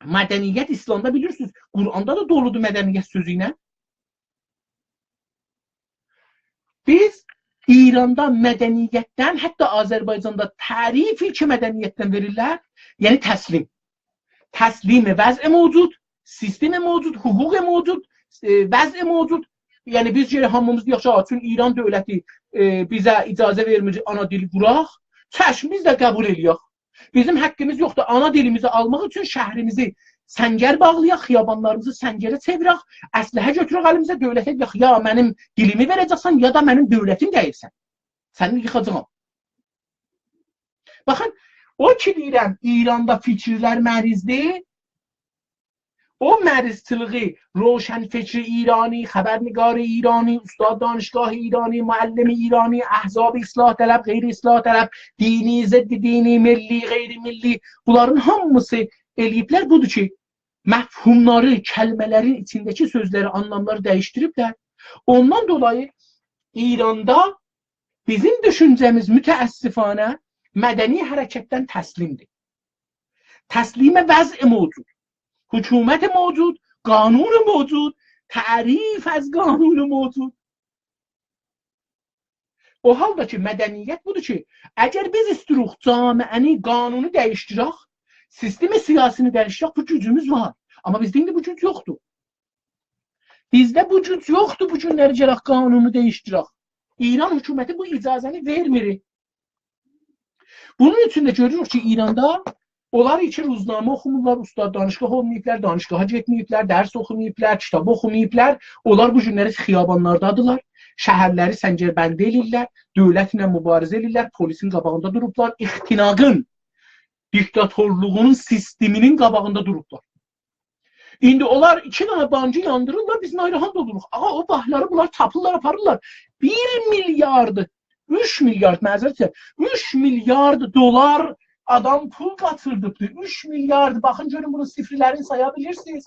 مدنیت ایسلامدا، بیلیرسینیز، قرآندا دا دولودور مدنیت سؤزو ایله. بیز ایراندا مدنیتدن، حتی آذربایجاندا تعریفی کی مدنیتدن وئریرلر، یعنی تسلیم. تسلیم وضع موجود، سیستم موجود، حقوق موجود، ائ، وضع موجود. یعنی بیز گرک هامیمیز دئیک کی، «آ، چون ایران دؤولتی، ائ، بیزه اجازه وئرمیر آنا دیلی قوراق، چشم بیز ده قبول ائله‌یک. بیزیم حاققیمیز یوخدور آنا دیلیمیزی آلماق اوچون شهریمیزی سنگر باغلایاق، خیابانلاریمیزی سنگره چئویرک، اسلحه گؤتورک الیمیزه، دؤولته دئیک، یا منیم دیلیمی وئره‌جکسن، یا دا منیم دؤولتیم دئییلسن. سنی ییخاجاغام.» باخین، او کی دئییرم، ایراندا فیکیرلر مریضدیر، او مریضچیلیغی روشنفکر ایرانی، خبرنگار ایرانی، استاد دانشگاه ایرانی، معلم ایرانی، احزاب اصلاح‌طلب، غیر اصلاح‌طلب، دینی، ضد دینی، ملی، غیر ملی، بونلارین هامیسی ائله‌ییبلر. بودور کی، مفهوملاری، کلمه‌لرین ایچینده‌کی سؤزلری، آنلاملاری دییشدیریبلر. اوندان دولایی ایراندا بیزیم دوشونجه‌میز متأسفانه مدنی حرکتدن تسلیمدیر. تسلیم وضع موجود، حکومت موجود، قانون موجود، تعریف از قانون موجود. او حالدا کی، مدنیت بودور کی، اگر بیز ایستیروخ جامعه‌نی، قانونو دییشدیرک، سیستم سیاسینی دییشدیرک، بو گوجوموز وار. آمما بیزده ایندی بو گوج یوخدور. بیزده بو گوج یوخدور، بو گونلری گلک قانونو دییشدیرک. ایران حکومتی بو اجازه‌نی وئرمیر. بونون اوچون ده گؤروروک کی، ایراندا اونلار کی روزنامه اوخومورلار، استاد دانشگاه اولماییبلار، دانشگاها گئتمه‌ییبلر، درس اوخوماییبلار، کیتاب اوخوماییبلار. اونلار بو گونلری خیابانلاردادیرلار، شهرلری سنگربندی ائله‌ییرلر، دؤولتله مبارزه ائله‌ییرلر، پلیسین قاباغیندا دوروبلار، اختناقین، دیکتاتورلوغونون سیستمینین قاباغیندا دوروبلار. ایندی اونلار ایکی دنه بانکی یاندیریرلار، بیز ناراحت اولوروق. آغا، او بانکلاری بونلار تاپیرلار، آپاریرلار. بیر میلیارد، اوچ میلیارد، معذرت ایسته‌ییرم، اوچ میلیارد دلار آدام پول قاچیردیبدی. اوچ میلیارد، باخین گؤرون بونون صفرلرینی سایا بیلیرسینیز.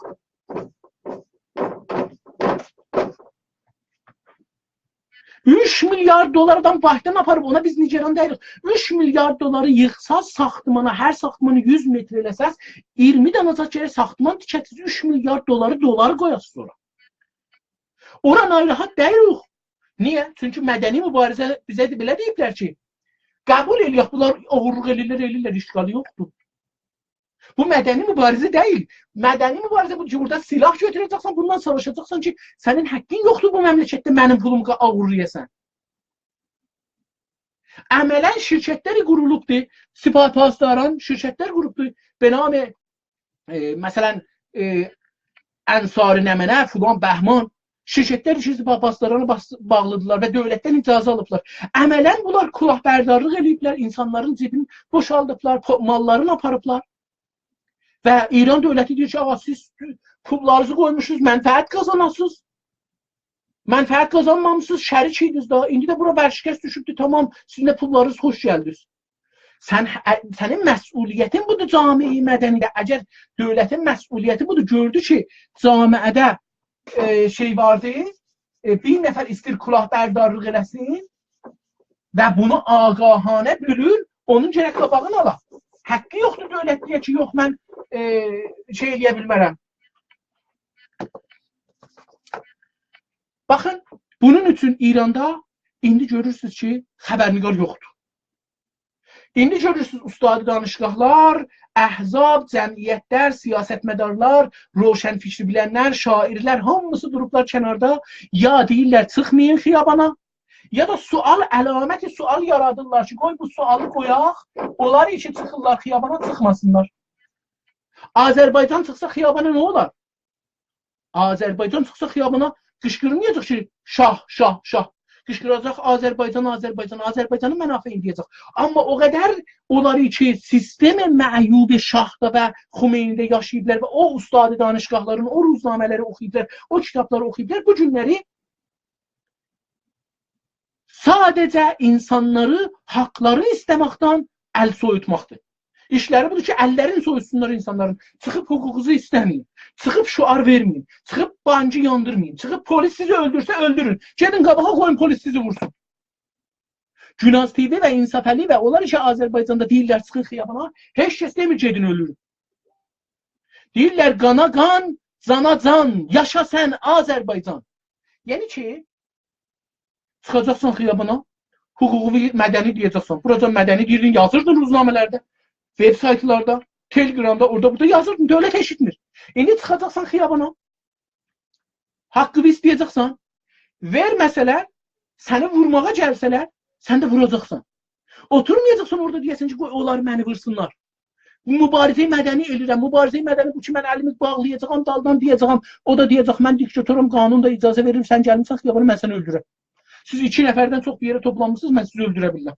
اوچ میلیارد دلار آدام بانکدان آپاریب، اونا بیز نگران دئییلیک. اوچ میلیارد دلاری ییغساز ساختمانا، هر ساختمانی یوز متر ائله‌سز، اییرمی دنه زاد گرک ساختمان تیکه‌تسیز، اوچ میلیارد دلاری، دلار قویاسیز اورا. اورا ناراحت دئییلیک. نییه؟ چونکی مدنی مبارزه بیزه ده بئله دئییبلر کی، قبول ائله‌یک، بونلار اوغورلوق ائله‌ییرلر، ائله‌ییرلر، اشکالی یوخدور. بو مدنی مبارزه دئییل. مدنی مبارزه بو کی، بورادا سلاح گؤتوره‌جکسن، بونونلا ساواشاجاقسان کی، سنین حاققین یوخدور بو مملکتده منیم پولومو اوغورلایاسان. عملاً شرکتلر قورولوبدور، سپاه پاسداران شرکتلر قوروبدور. به نام، ائ، مثلاً، ائ، انصاری نمنه، فلان بهمان، شرکتلر کی سپاه پاسدارانا باس-، باغلیدیرلار و دؤولتدن اجازه آلیبلار. عملاً بونلار کلاهبردارلیق ائله‌ییبلر، اینسانلارین جیبینی بوشالدیبلار، پو-، ماللارینی آپاریبلار. و ایران دؤولتی دئییر کی، آغا، سیز پوللارینیزی قویموشسونوز، منفعت قازاناسینیز. منفعت قازانمامیسینیز، شریک ایدینیز دا. ایندی ده بورا ورشکست دوشوبدور، تامام، سیزین ده پوللارینیز، خوش گلدینیز. سن، ا، سنین مسئولیتین بودور جامعه مدنی‌ده. اگر دؤولتین مسئولیتی بودور، گؤردو کی، جامعه‌ده، ائ، شئی واردی، ائ، بیر نفر ایسته‌ییر کلاهبردارلیق ائله‌سین و بونو آگاهانه بؤلور، اونون گرک قاباغینی آلا. حاققی یوخدور دؤولت دئیه کی، یوخ، من، ائ، شئی ائله‌یه بیلمرم. باخین، بونون اوچون ایراندا ایندی گؤرورسونوز کی، خبرنگار یوخدور. ایندی گؤرورسونوز، استاد دانشگاهلار، احزاب، جمعیتلر، سیاستمدارلار، روشنفکری بیلنلر، شاعرلر، هامیسی دوروبلار کناردا. یا دئییرلر، «چیخمایین خیابانا»، یا دا سؤال، علامت سؤال یارادیرلار کی، «قوی بو سؤالی قویاق، اونلار کی چیخیرلار خیابانا، چیخماسینلار.» آذربایجان چیخسا خیابانا، نه اولار؟ آذربایجان چیخسا خیابانا، قیشقیرمایاجاق کی، «شاه، شاه، شاه.» قیشقیراجاق، «آذربایجان، آذربایجان، آذربایجانین منافعینی» دئیه‌جک. آمما او قدر اونلار کی سیستم معیوب شاهدا و خمینی‌ده یاشاییبلار و او استاد دانشگاهلارین، او روزنامه‌لری اوخویوبلار، او کیتابلاری اوخویوبلار، بو گونلری ساده‌جه اینسانلاری، حاقلاری ایسته‌مکدن ال سویوتماقدیر. ایشلری بودور کی، اللرین سویوتسونلار اینسانلارین. چیخیب حقوقونوزو ایسته‌مه‌یین. چیخیب شعار وئرمه‌یین. چیخیب بانکی یاندیرمایین. چیخیب پلیس سیزی اؤلدورسه، اؤلدورون. گئدین قاباغا، قویون پلیس سیزی وورسون. گوناز تی‌وی و انصافعلی و اونلار کی، آذربایجاندا دئییرلر، «چیخین خیابانا»، هئچ کس دئمیر، «گئدین اؤلورون.» دئییرلر، «قانا قان، جانا جان، یاشا سن آذربایجان.» یعنی کی، چیخاجاقسان خیابانا، حقوقووو مدنی دئیه‌جکسن. بوراجان مدنی دئییردین، یازیردین روزنامه‌لرده، وب‌سایتلاردا، تلگرامدا، اورادا، بورادا یازیردین، دؤولت ائشیتمیر. ایندی چیخاجاقسان خیابانا، حاققینی ایسته‌یه‌جکسن، وئرمه‌سه‌لر، سنی وورماغا گلسه‌لر، سن ده ووراجاقسان. اوتورمایاجاقسان اورادا دئیه‌سن کی، «قوی اونلار منی وورسونلار.» مبارزه‌ی مدنی ائله‌ییرم. مبارزه‌ی مدنی بو کی، من الیمی باغلایاجاغام، دالدان دئیه‌جه‌یم، او دا دئیه‌جک، «من دیکتاتورام، قانون دا اجازه وئریر، سن گلمیسن خیابانا، من سنی اؤلدورم.» سیز ایکی نفردن چوخ بیر یئره توپلانمیسینیز، من سیزی اؤلدوره بیلرم.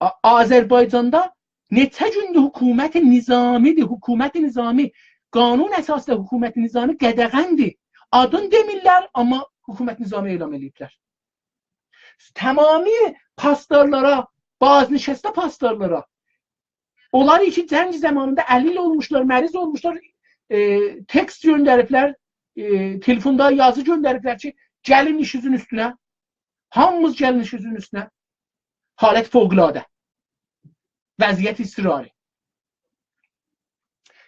آ-، آذربایجاندا نئچه گوندور حکومت نظامی‌دیر، حکومت نظامی. قانون اساسیندا حکومت نظامی قدغن‌دیر. آدین دئمیرلر، آمما حکومت نظامی اعلان ائله‌ییبلر. تمامی پاسدارلارا، بازنشسته پاسدارلارا، اونلار کی، جنگ زامانیندا علیل اولموشلار، مریض اولموشلار، ائ، تکست گؤندریبلر، ائ، تلفوندا یازی گؤندریبلر کی، گلین ایشینیزین اوستونه. هامینیز گلین ایشینیزین اوستونه. حالت فوق‌العاده. وضعیت اضطراری.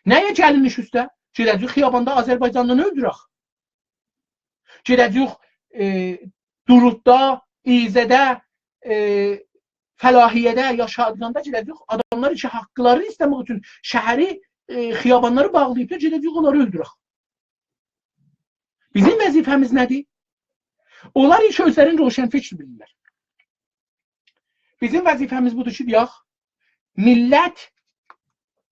نه‌یه گلین ایش اوسته؟ گئده‌جه‌ییک خیاباندا آذربایجانلینی اؤلدورک. گئده‌جه‌ییک، ائ، دروددا، ایذه‌ده، ائ، فلاحیه‌ده، یا شادگاندا گئده‌جه‌ییک آداملار کی، حاقلاری ایسته‌مک اوچون شهری، ائ، خیابانلاری باغلاییب دا گئده‌جه‌ییک اونلاری اؤلدورک. بیزیم وظیفه‌میز نه‌دیر؟ اونلار کی اؤزلرینی روشنفکر بیلیرلر. بیزیم وظیفه‌میز بودور کی، دئیک، میللت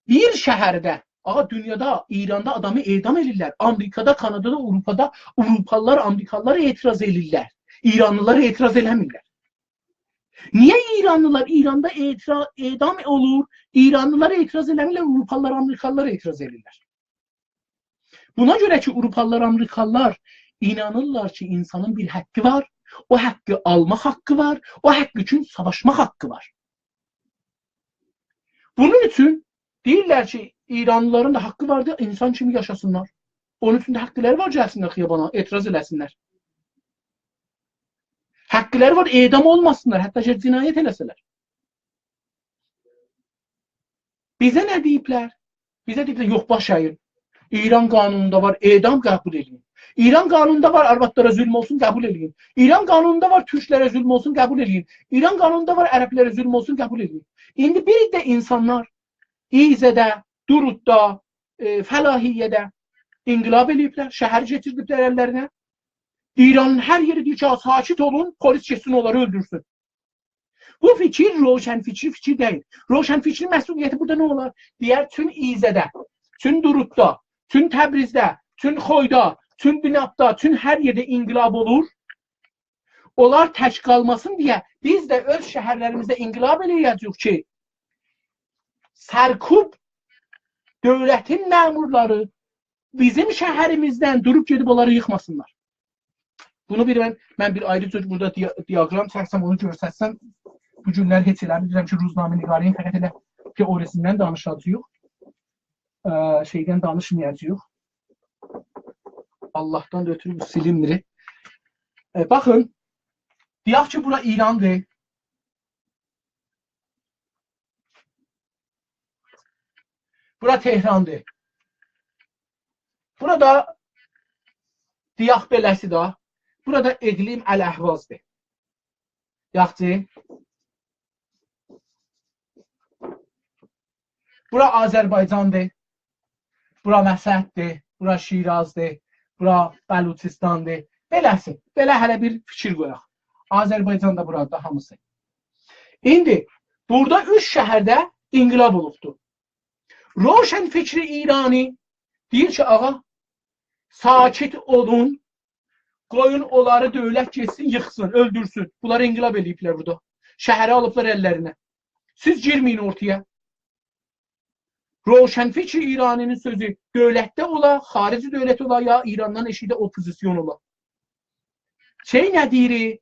بیر شهرده، آغا، دونیادا، ایراندا آدامی اعدام ائدیرلر. آمریکادا، کانادادا، آوروپادا، آوروپالیلار، آمریکالیلار اعتراض ائدیرلر. ایرانلیلار اعتراض ائله‌میرلر. نییه ایرانلیلار ایراندا اعترا-، اعدام اولور، ایرانلیلار اعتراض ائله‌میرلر، آوروپالیلار، آمریکالیلار اعتراض ائدیرلر؟ بونا گؤره کی، آوروپالیلار، آمریکالیلار اینانیرلار کی، اینسانین بیر حاققی وار، او حاققی آلماق حاققی وار، او حاق اوچون ساواشماق حاققی وار. بونون اوچون دئییرلر کی، ایرانلیلارین دا حاققی واردیر، اینسان کیمی یاشاسینلار. اونون اوچون ده حاقلاری وار، گلسینلر خیابانا، اعتراض ائله‌سینلر. حاقلاری وار، اعدام اولماسینلار، حتی اگر جنایت ائله‌سه‌لر. بیزه نه دئییبلر؟ بیزه دئییبلر، یوخ، باش ایین. ایران قانونوندا وار، اعدام قبول ائله‌یین. ایران قانونوندا وار، آروادلارا ظلم اولسون، قبول ائله‌یین. ایران قانونوندا وار، تورکلره ظلم اولسون، قبول ائله‌یین. ایران قانونوندا وار، عربلره ظلم اولسون، قبول ائله‌یین. ایندی بیر عده اینسانلار ایذه‌ده، دروددا، ائ، فلاحیه‌ده انقلاب ائله‌ییبلر، شهری کئچیردیبلر اللرینه. ایرانین هر یئری دئییر کی، «ساکت اولون، پلیس گئتسین اونلاری اؤلدورسون.» بو فیکیر روشنفکری فیکیر دئییل. روشنفکرین مسئولیتی بورادا نه اولار؟ دئیر، چون ایذه‌ده، چون دروددا، چون تبریزده، چون خویدا، چون بنابدا، چون هر یئرده انقلاب اولور. اونلار تک قالماسین دئیه بیز ده اؤز شهرلریمیزده انقلاب ائله‌یه‌جه‌ییک کی، سرکوب دؤولتین مأمورلاری بیزیم شهریمیزدن دوروب گئدیب اونلاری ییخماسینلار. بونو بیر من، من بیر آیری جور بورادا دیا-، دیاگرام چکسم، اونو گؤرستسم. بو گونلر هئچ ائله بیلیرم کی، روزنامه‌نگاری‌ییم، فقط ائله تئوریسیندن دانیشاجاغیق. ا، شئیدن دانیشمایاجاغیق. آللاهدان اؤترو بو سیلینمیر. ا، باخین، دئیک کی، بورا ایراندیر. بورا تهراندیر. بورا دا، دئیک بئله‌سی ده، بورا دا اقلیم الاحوازدیر. یاخشی. بورا آذربایجاندیر. بورا مشهددیر، بورا شیرازدیر، بورا بلوچستاندیر. بئله‌سی، بئله هله بیر فیکیر قویاق. آذربایجان دا بورادیر هامیسی. ایندی بورادا اوچ شهرده انقلاب اولوبدور. روشنفکر ایرانی دئییر کی، آغا، ساکت اولون، قویون اونلاری دؤولت گئتسین، ییخسین، اؤلدورسون. بونلار انقلاب ائله‌ییبلر بورادا. شهری آلیبلار اللرینه. سیز گیرمه‌یین اورتایا. روشنفکر ایرانی‌نین سؤزو دؤولتده اولا، خارجی دؤولت اولا، یا ایراندان ائشیکده اوپوزیسیون اولا. شئی نه دئییر؟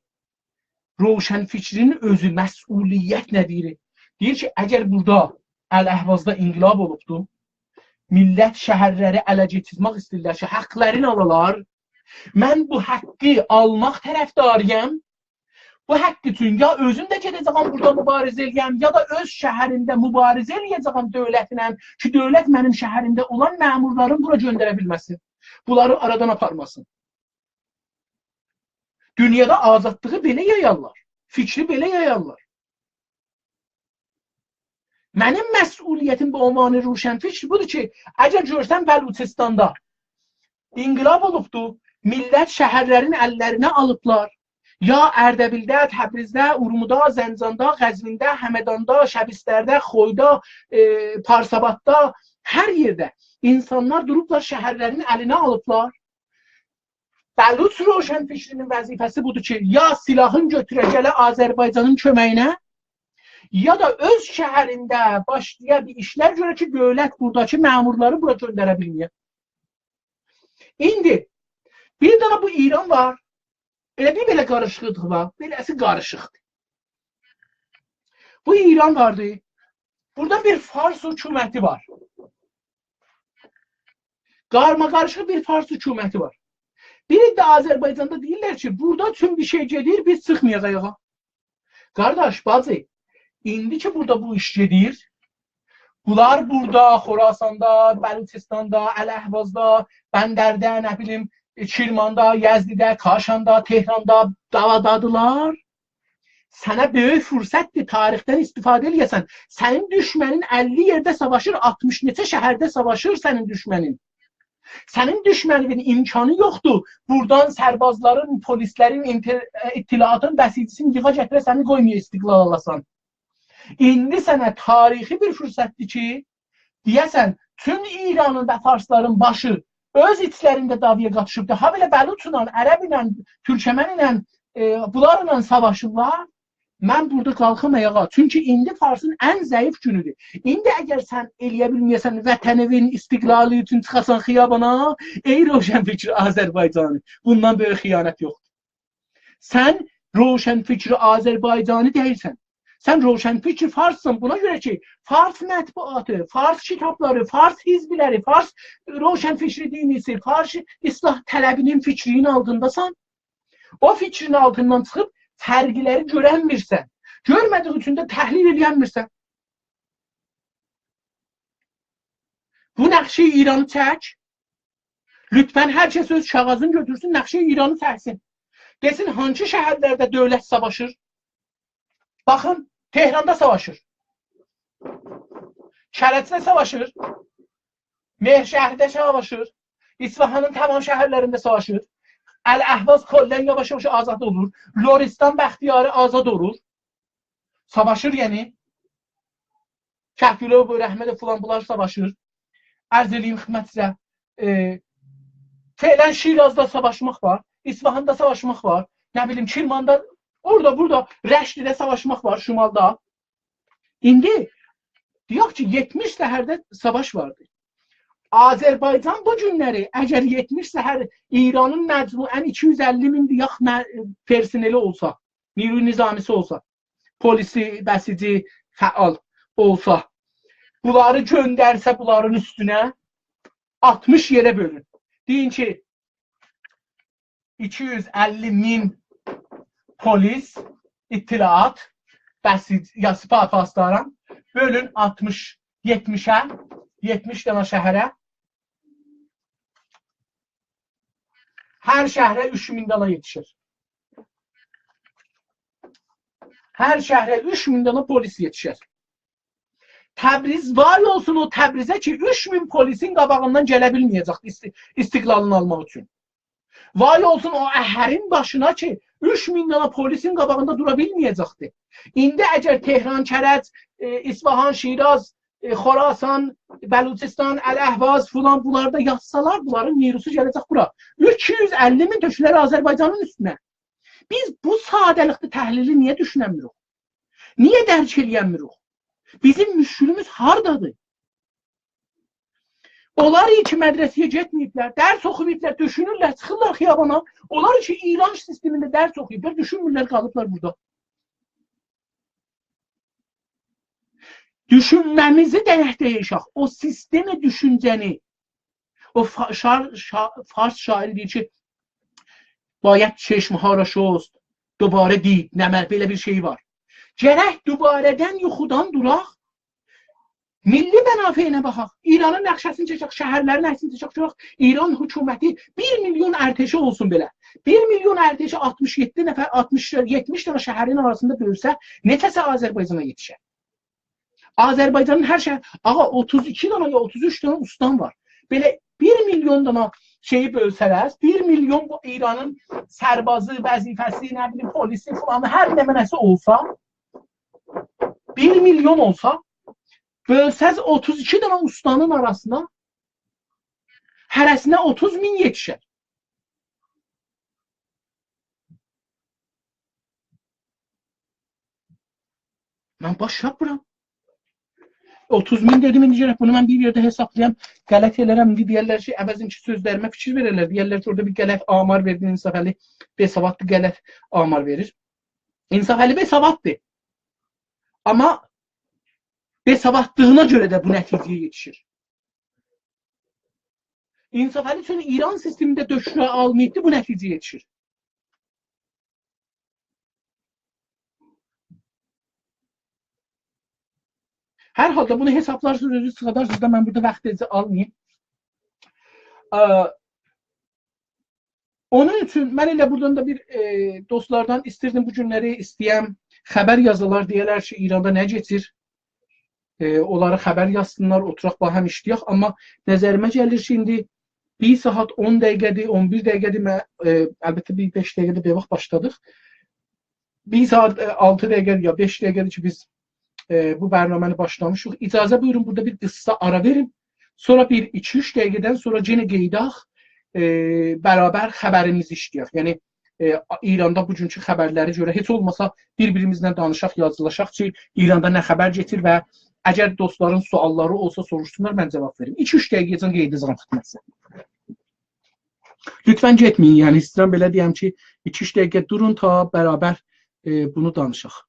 روشنفکرین اؤزو، مسئولیت نه دئییر؟ دئییر کی، اگر بورادا الاحوازدا انقلاب اولوبدو، میللت شهرلری اله کئچیرمک ایسته‌ییرلر کی، حاقلارینی آلالار. من بو حاقی آلماق طرفداری‌یام. بو حاق اوچون یا اؤزوم ده گئده‌جه‌یم بورادا مبارزه ائله‌یم، یا دا اؤز شهریمده مبارزه ائله‌یه‌جه‌یم دؤولتله کی، دؤولت منیم شهریمده اولان مأمورلارین بورا گؤندره بیلمه‌سین. بونلاری آرادان آپارماسین. دونیادا آزادلیغی بئله یایارلار. فیکری بئله یایارلار. منیم مسئولیتیم به عنوان روشنفکر بودور کی، اگر گؤرسم بلوچستاندا انقلاب اولوبدو، میللت شهرلرین اللرینه آلیبلار، یا اردبیلده، تبریزده، اورمودا، زنجاندا، قزوینده، همداندا، شبسترده، خویدا، ائ، پارس‌آباددا، هر یئرده اینسانلار دوروبلار، شهرلرین الینه آلیبلار. بلوچ روشنفکرینین وظیفه‌سی بودور کی، یا سلاحین گؤتوره گله آذربایجانین کؤمگینه، یا دا اؤز شهرینده باشلایا بیر ایشلر گؤره کی، دؤولت بوراداکی مأمورلاری بورا گؤندره بیلمه‌یه. ایندی بیر دنه بو ایران وار. ائله بیر بئله قاریشیقلیق وار. بئله‌سی قاریشیقدیر. بو ایران واردی. بورادا بیر فارس حکومتی وار. قارماقاریشیق بیر فارس حکومتی وار. بیر عده آذربایجاندا دئییرلر کی، بورادا چون بیر شئی گئدیر، بیز چیخمایاق آیاغا. قارداش، باجی، ایندی کی بورادا بو ایش گئدیر، بونلار بورادا، خراساندا، بلوچستاندا، الاحوازدا، بندرده، نه بیلیم، کرماندا، یزدیده، کاشاندا، تهراندا داوادادیلار. سنه بؤیوک فرصتدیر تاریخدن استفاده ائله‌یه‌سن. سنین دوشمنین اللی یئرده ساواشیر، آلتمیش نئچه شهرده ساواشیر سنین دوشمنین. سنین دوشمنینین امکانی یوخدور بورادان سربازلارین، پلیسلرین، اینتر-، اطلاعاتین بسیجیسینی ییغا گتیره، سنی قویمایا استقلال آلاسان. ایندی سنه تاریخی بیر فرصتدیر کی، دئیه‌سن، چون ایرانین و فارسلارین باشی اؤز ایچلرینده دعوایا قاتیشیبدیر. هابئله بلوچلا، عربله، تورکمنله، ائ، بونلارلا ساواشیرلار. من بورادا قالخیم آیاغا. چونکی ایندی فارسین ان ضعیف گونودور. ایندی اگر سن ائله‌یه بیلمه‌یه‌سن وطنین استقلالی اوچون چیخاسان خیابانا، ای روشنفکر آذربایجانی، بوندان بؤیوک خیانت یوخدور. سن روشنفکر آذربایجانی دئییلسن. سن روشنفکر فارسسان. بونا گؤره کی، فارس مطبوعاتی، فارس کیتابلاری، فارس حزبلری، فارس روشنفکر دینیسی، فارس اصلاح‌طلبی‌نین فیکرینین آلتینداسان. او فیکرین آلتیندان چیخیب فرقلری گؤرنمیرسن. گؤرمه‌دیگین اوچون ده تحلیل ائله‌ینمیرسن. بو نقشه ایرانی چک. لطفاً هر کس اؤز کاغاذینی گؤتورسون، نقشه ایرانی چکسین. دئسین، هانسی شهرلرده دؤولت ساواشیر؟ باخین، تهراندا ساواشیر. کرجده ساواشیر. مهرشهرده ساواشیر. اصفهانین تمام شهرلرینده ساواشیر. الاحواز کلاً یاواش-یاواش آزاد اولور. لرستان بختیاری آزاد اولور. ساواشیر، یعنی. کهگیلو، بؤیره‌احمد، فلان، بونلار ساواشیر. عرض ائله‌ییم خدمتینیزه. ائ، فعلاً شیرازدا ساواشماق وار، اصفهاندا ساواشماق وار، نه بیلیم، کرماندا، اورادا، بورادا، رشتده ساواشماق وار، شمالدا. ایندی دئیک کی، یئتمیش شهرده ساواش واردی. آذربایجان بو گونلری، اگر یئتمیش شهر ایرانین مجموعاً ایکی یوز اللی مین دئیک مه-، پرسنلی اولسا، نیروی نظامی‌سی اولسا، پلیسی، بسیجی، فعال اولسا، بونلاری گؤندرسه بونلارین اوستونه، آلتمیش یئره بؤلون. دئیین کی، ایکی یوز اللی مین پلیس، اطلاعات، بسیج، یا سپاه پاسداران، بؤلون آلتمیش، یئتمیشه، یئتمیش دنه شهره. هر شهره اوچ مین دنه یئتیشیر. هر شهره اوچ مین دنه پلیس یئتیشر. تبریز، وای اولسون او تبریزه کی، اوچ مین پلیسین قاباغیندان گله بیلمه‌یه‌جک است-، استقلالینی آلماق اوچون. وای اولسون او اهرین باشینا کی، اوچ مین دنه پلیسین قاباغیندا دورا بیلمه‌یه‌جکدی. ایندی اگر تهران، کرج، ائ، اصفهان، شیراز، ائ، خراسان، بلوچستان، الاحواز، فلان، بونلاردا یاتسالار، بونلارین نیروسو گله‌جک بورا. اوچ یوز اللی مین تؤکولر آذربایجانین اوستونه. بیز بو ساده‌لیکده تحلیلی نییه دوشونه‌نمیریک؟ نییه درک ائله‌ینمیریک؟ بیزیم مشکلیمیز هاردادیر؟ اونلار کی مدرسه‌یه گئتمه‌ییبلر، درس اوخوماییبلار، دوشونورلر، چیخیرلار خیابانا. اونلار کی ایران سیستمینده درس اوخویوبلار، دوشونمورلر، قالیبلار بورادا. دوشونمه‌میزی گرک دییشک. او سیستم دوشونجه‌نی، او فا-، شار-، شا-، فارس شاعری دئییر کی، «باید چشم‌ها را شست، دوباره دید نمر»، بئله بیر شئی وار. گرک دوباره‌دن یوخودان دوراق، میللی منافعینه باخاق. ایرانین نقشه‌سینی چکک، شهرلرین عکسینی چکک، گؤرک ایران حکومتی بیر میلیون ارتشی اولسون بئله. بیر میلیون ارتشی آلتمیش یئددی نفر، آلتمیش، یئتمیش دنه شهرین آراسیندا بؤلسه، نئچه‌سی آذربایجانا یئتیشر؟ آذربایجانین هر شهر، آغا، اوتوز ایکی دنه یا اوتوز اوچ دنه استان وار. بئله بیر میلیون دنه شئیی بؤلسه‌لر، بیر میلیون بو ایرانین سربازی، وظیفه‌سی، نه بیلیم، پلیسی، فلانی، هر نمنه‌سی اولسا، بیر میلیون اولسا، بؤلسز اوتوز ایکی دنه استانین آراسینا، هره‌سینه اوتوز مین یئتیشر. من باش یاپمیرام. اوتوز مین دئدیم، ایندی گرک بونو من بیر یئرده حسابلایام. غلط ائلرم، ایندی دئیرلر کی، عوضین کی سؤزلریمه فیکیر وئررلر. دئیرلر کی، اورادا بیر غلط آمار وئردین انصافعلی، بی‌سوادلی، غلط آمار وئریر. انصافعلی بی‌سواددیر. آمما بی‌سوادلیغینا گؤره ده بو نتیجه‌یه یئتیشیر. انصافعلی چون ایران سیستمینده دکترا آلماییبدی، بو نتیجه‌یه یئتیشیر. هر حالدا بونو حسابلارسینیز، اؤزونوز چیخادارسینیز دا، من بورادا واختینیزی آلماییم. ا، اونون اوچون من ائله بورادان دا بیر، ائ، دوستلاردان ایستیردیم بو گونلری، ایسته‌یم خبر یازالار، دئیه‌لر کی، ایراندا نه کئچیر؟ ائ، اونلاری خبر یازسینلار، اوتوراق باهم ایشله‌یک. آمما نظریمه گلیر کی، ایندی بیر ساعات اون دقیقه‌دیر، اون بیر دقیقه‌دیر، من، ائ، البته بیر بئش دقیقه‌دیر بئواخت باشلادیق. بیر ساعات، ائ، آلتی دقیقه یا بئش دقیقه‌دیر کی، بیز، ائ، بو برنامه‌نی باشلامیشیق. اجازه بویورون، بورادا بیر قیسا آرا وئریم. سونرا بیر ایکی اوچ دقیقه‌دن سونرا یئنه قئییداق، ائ، برابر خبریمیزی ایشله‌یک. یعنی، ائ، ایراندا بوگونکو خبرلری گؤرک، هئچ اولماسا بیر-بیریمیزله دانیشاق، یازیلاشاق کی، ایراندا نه خبر گئدیر و اگر دوستلارین سؤاللاری اولسا سوروشسونلار، من جاواب وئریم. ایکی اوچ دقیقه‌یه‌جن قئییداجاغام خدمتینیزه. لطفاً گئتمه‌یین، یعنی ایسته‌ییرم بئله دئیم کی، ایکی اوچ دقیقه دورون تا برابر، ائ، بونو دانیشاق.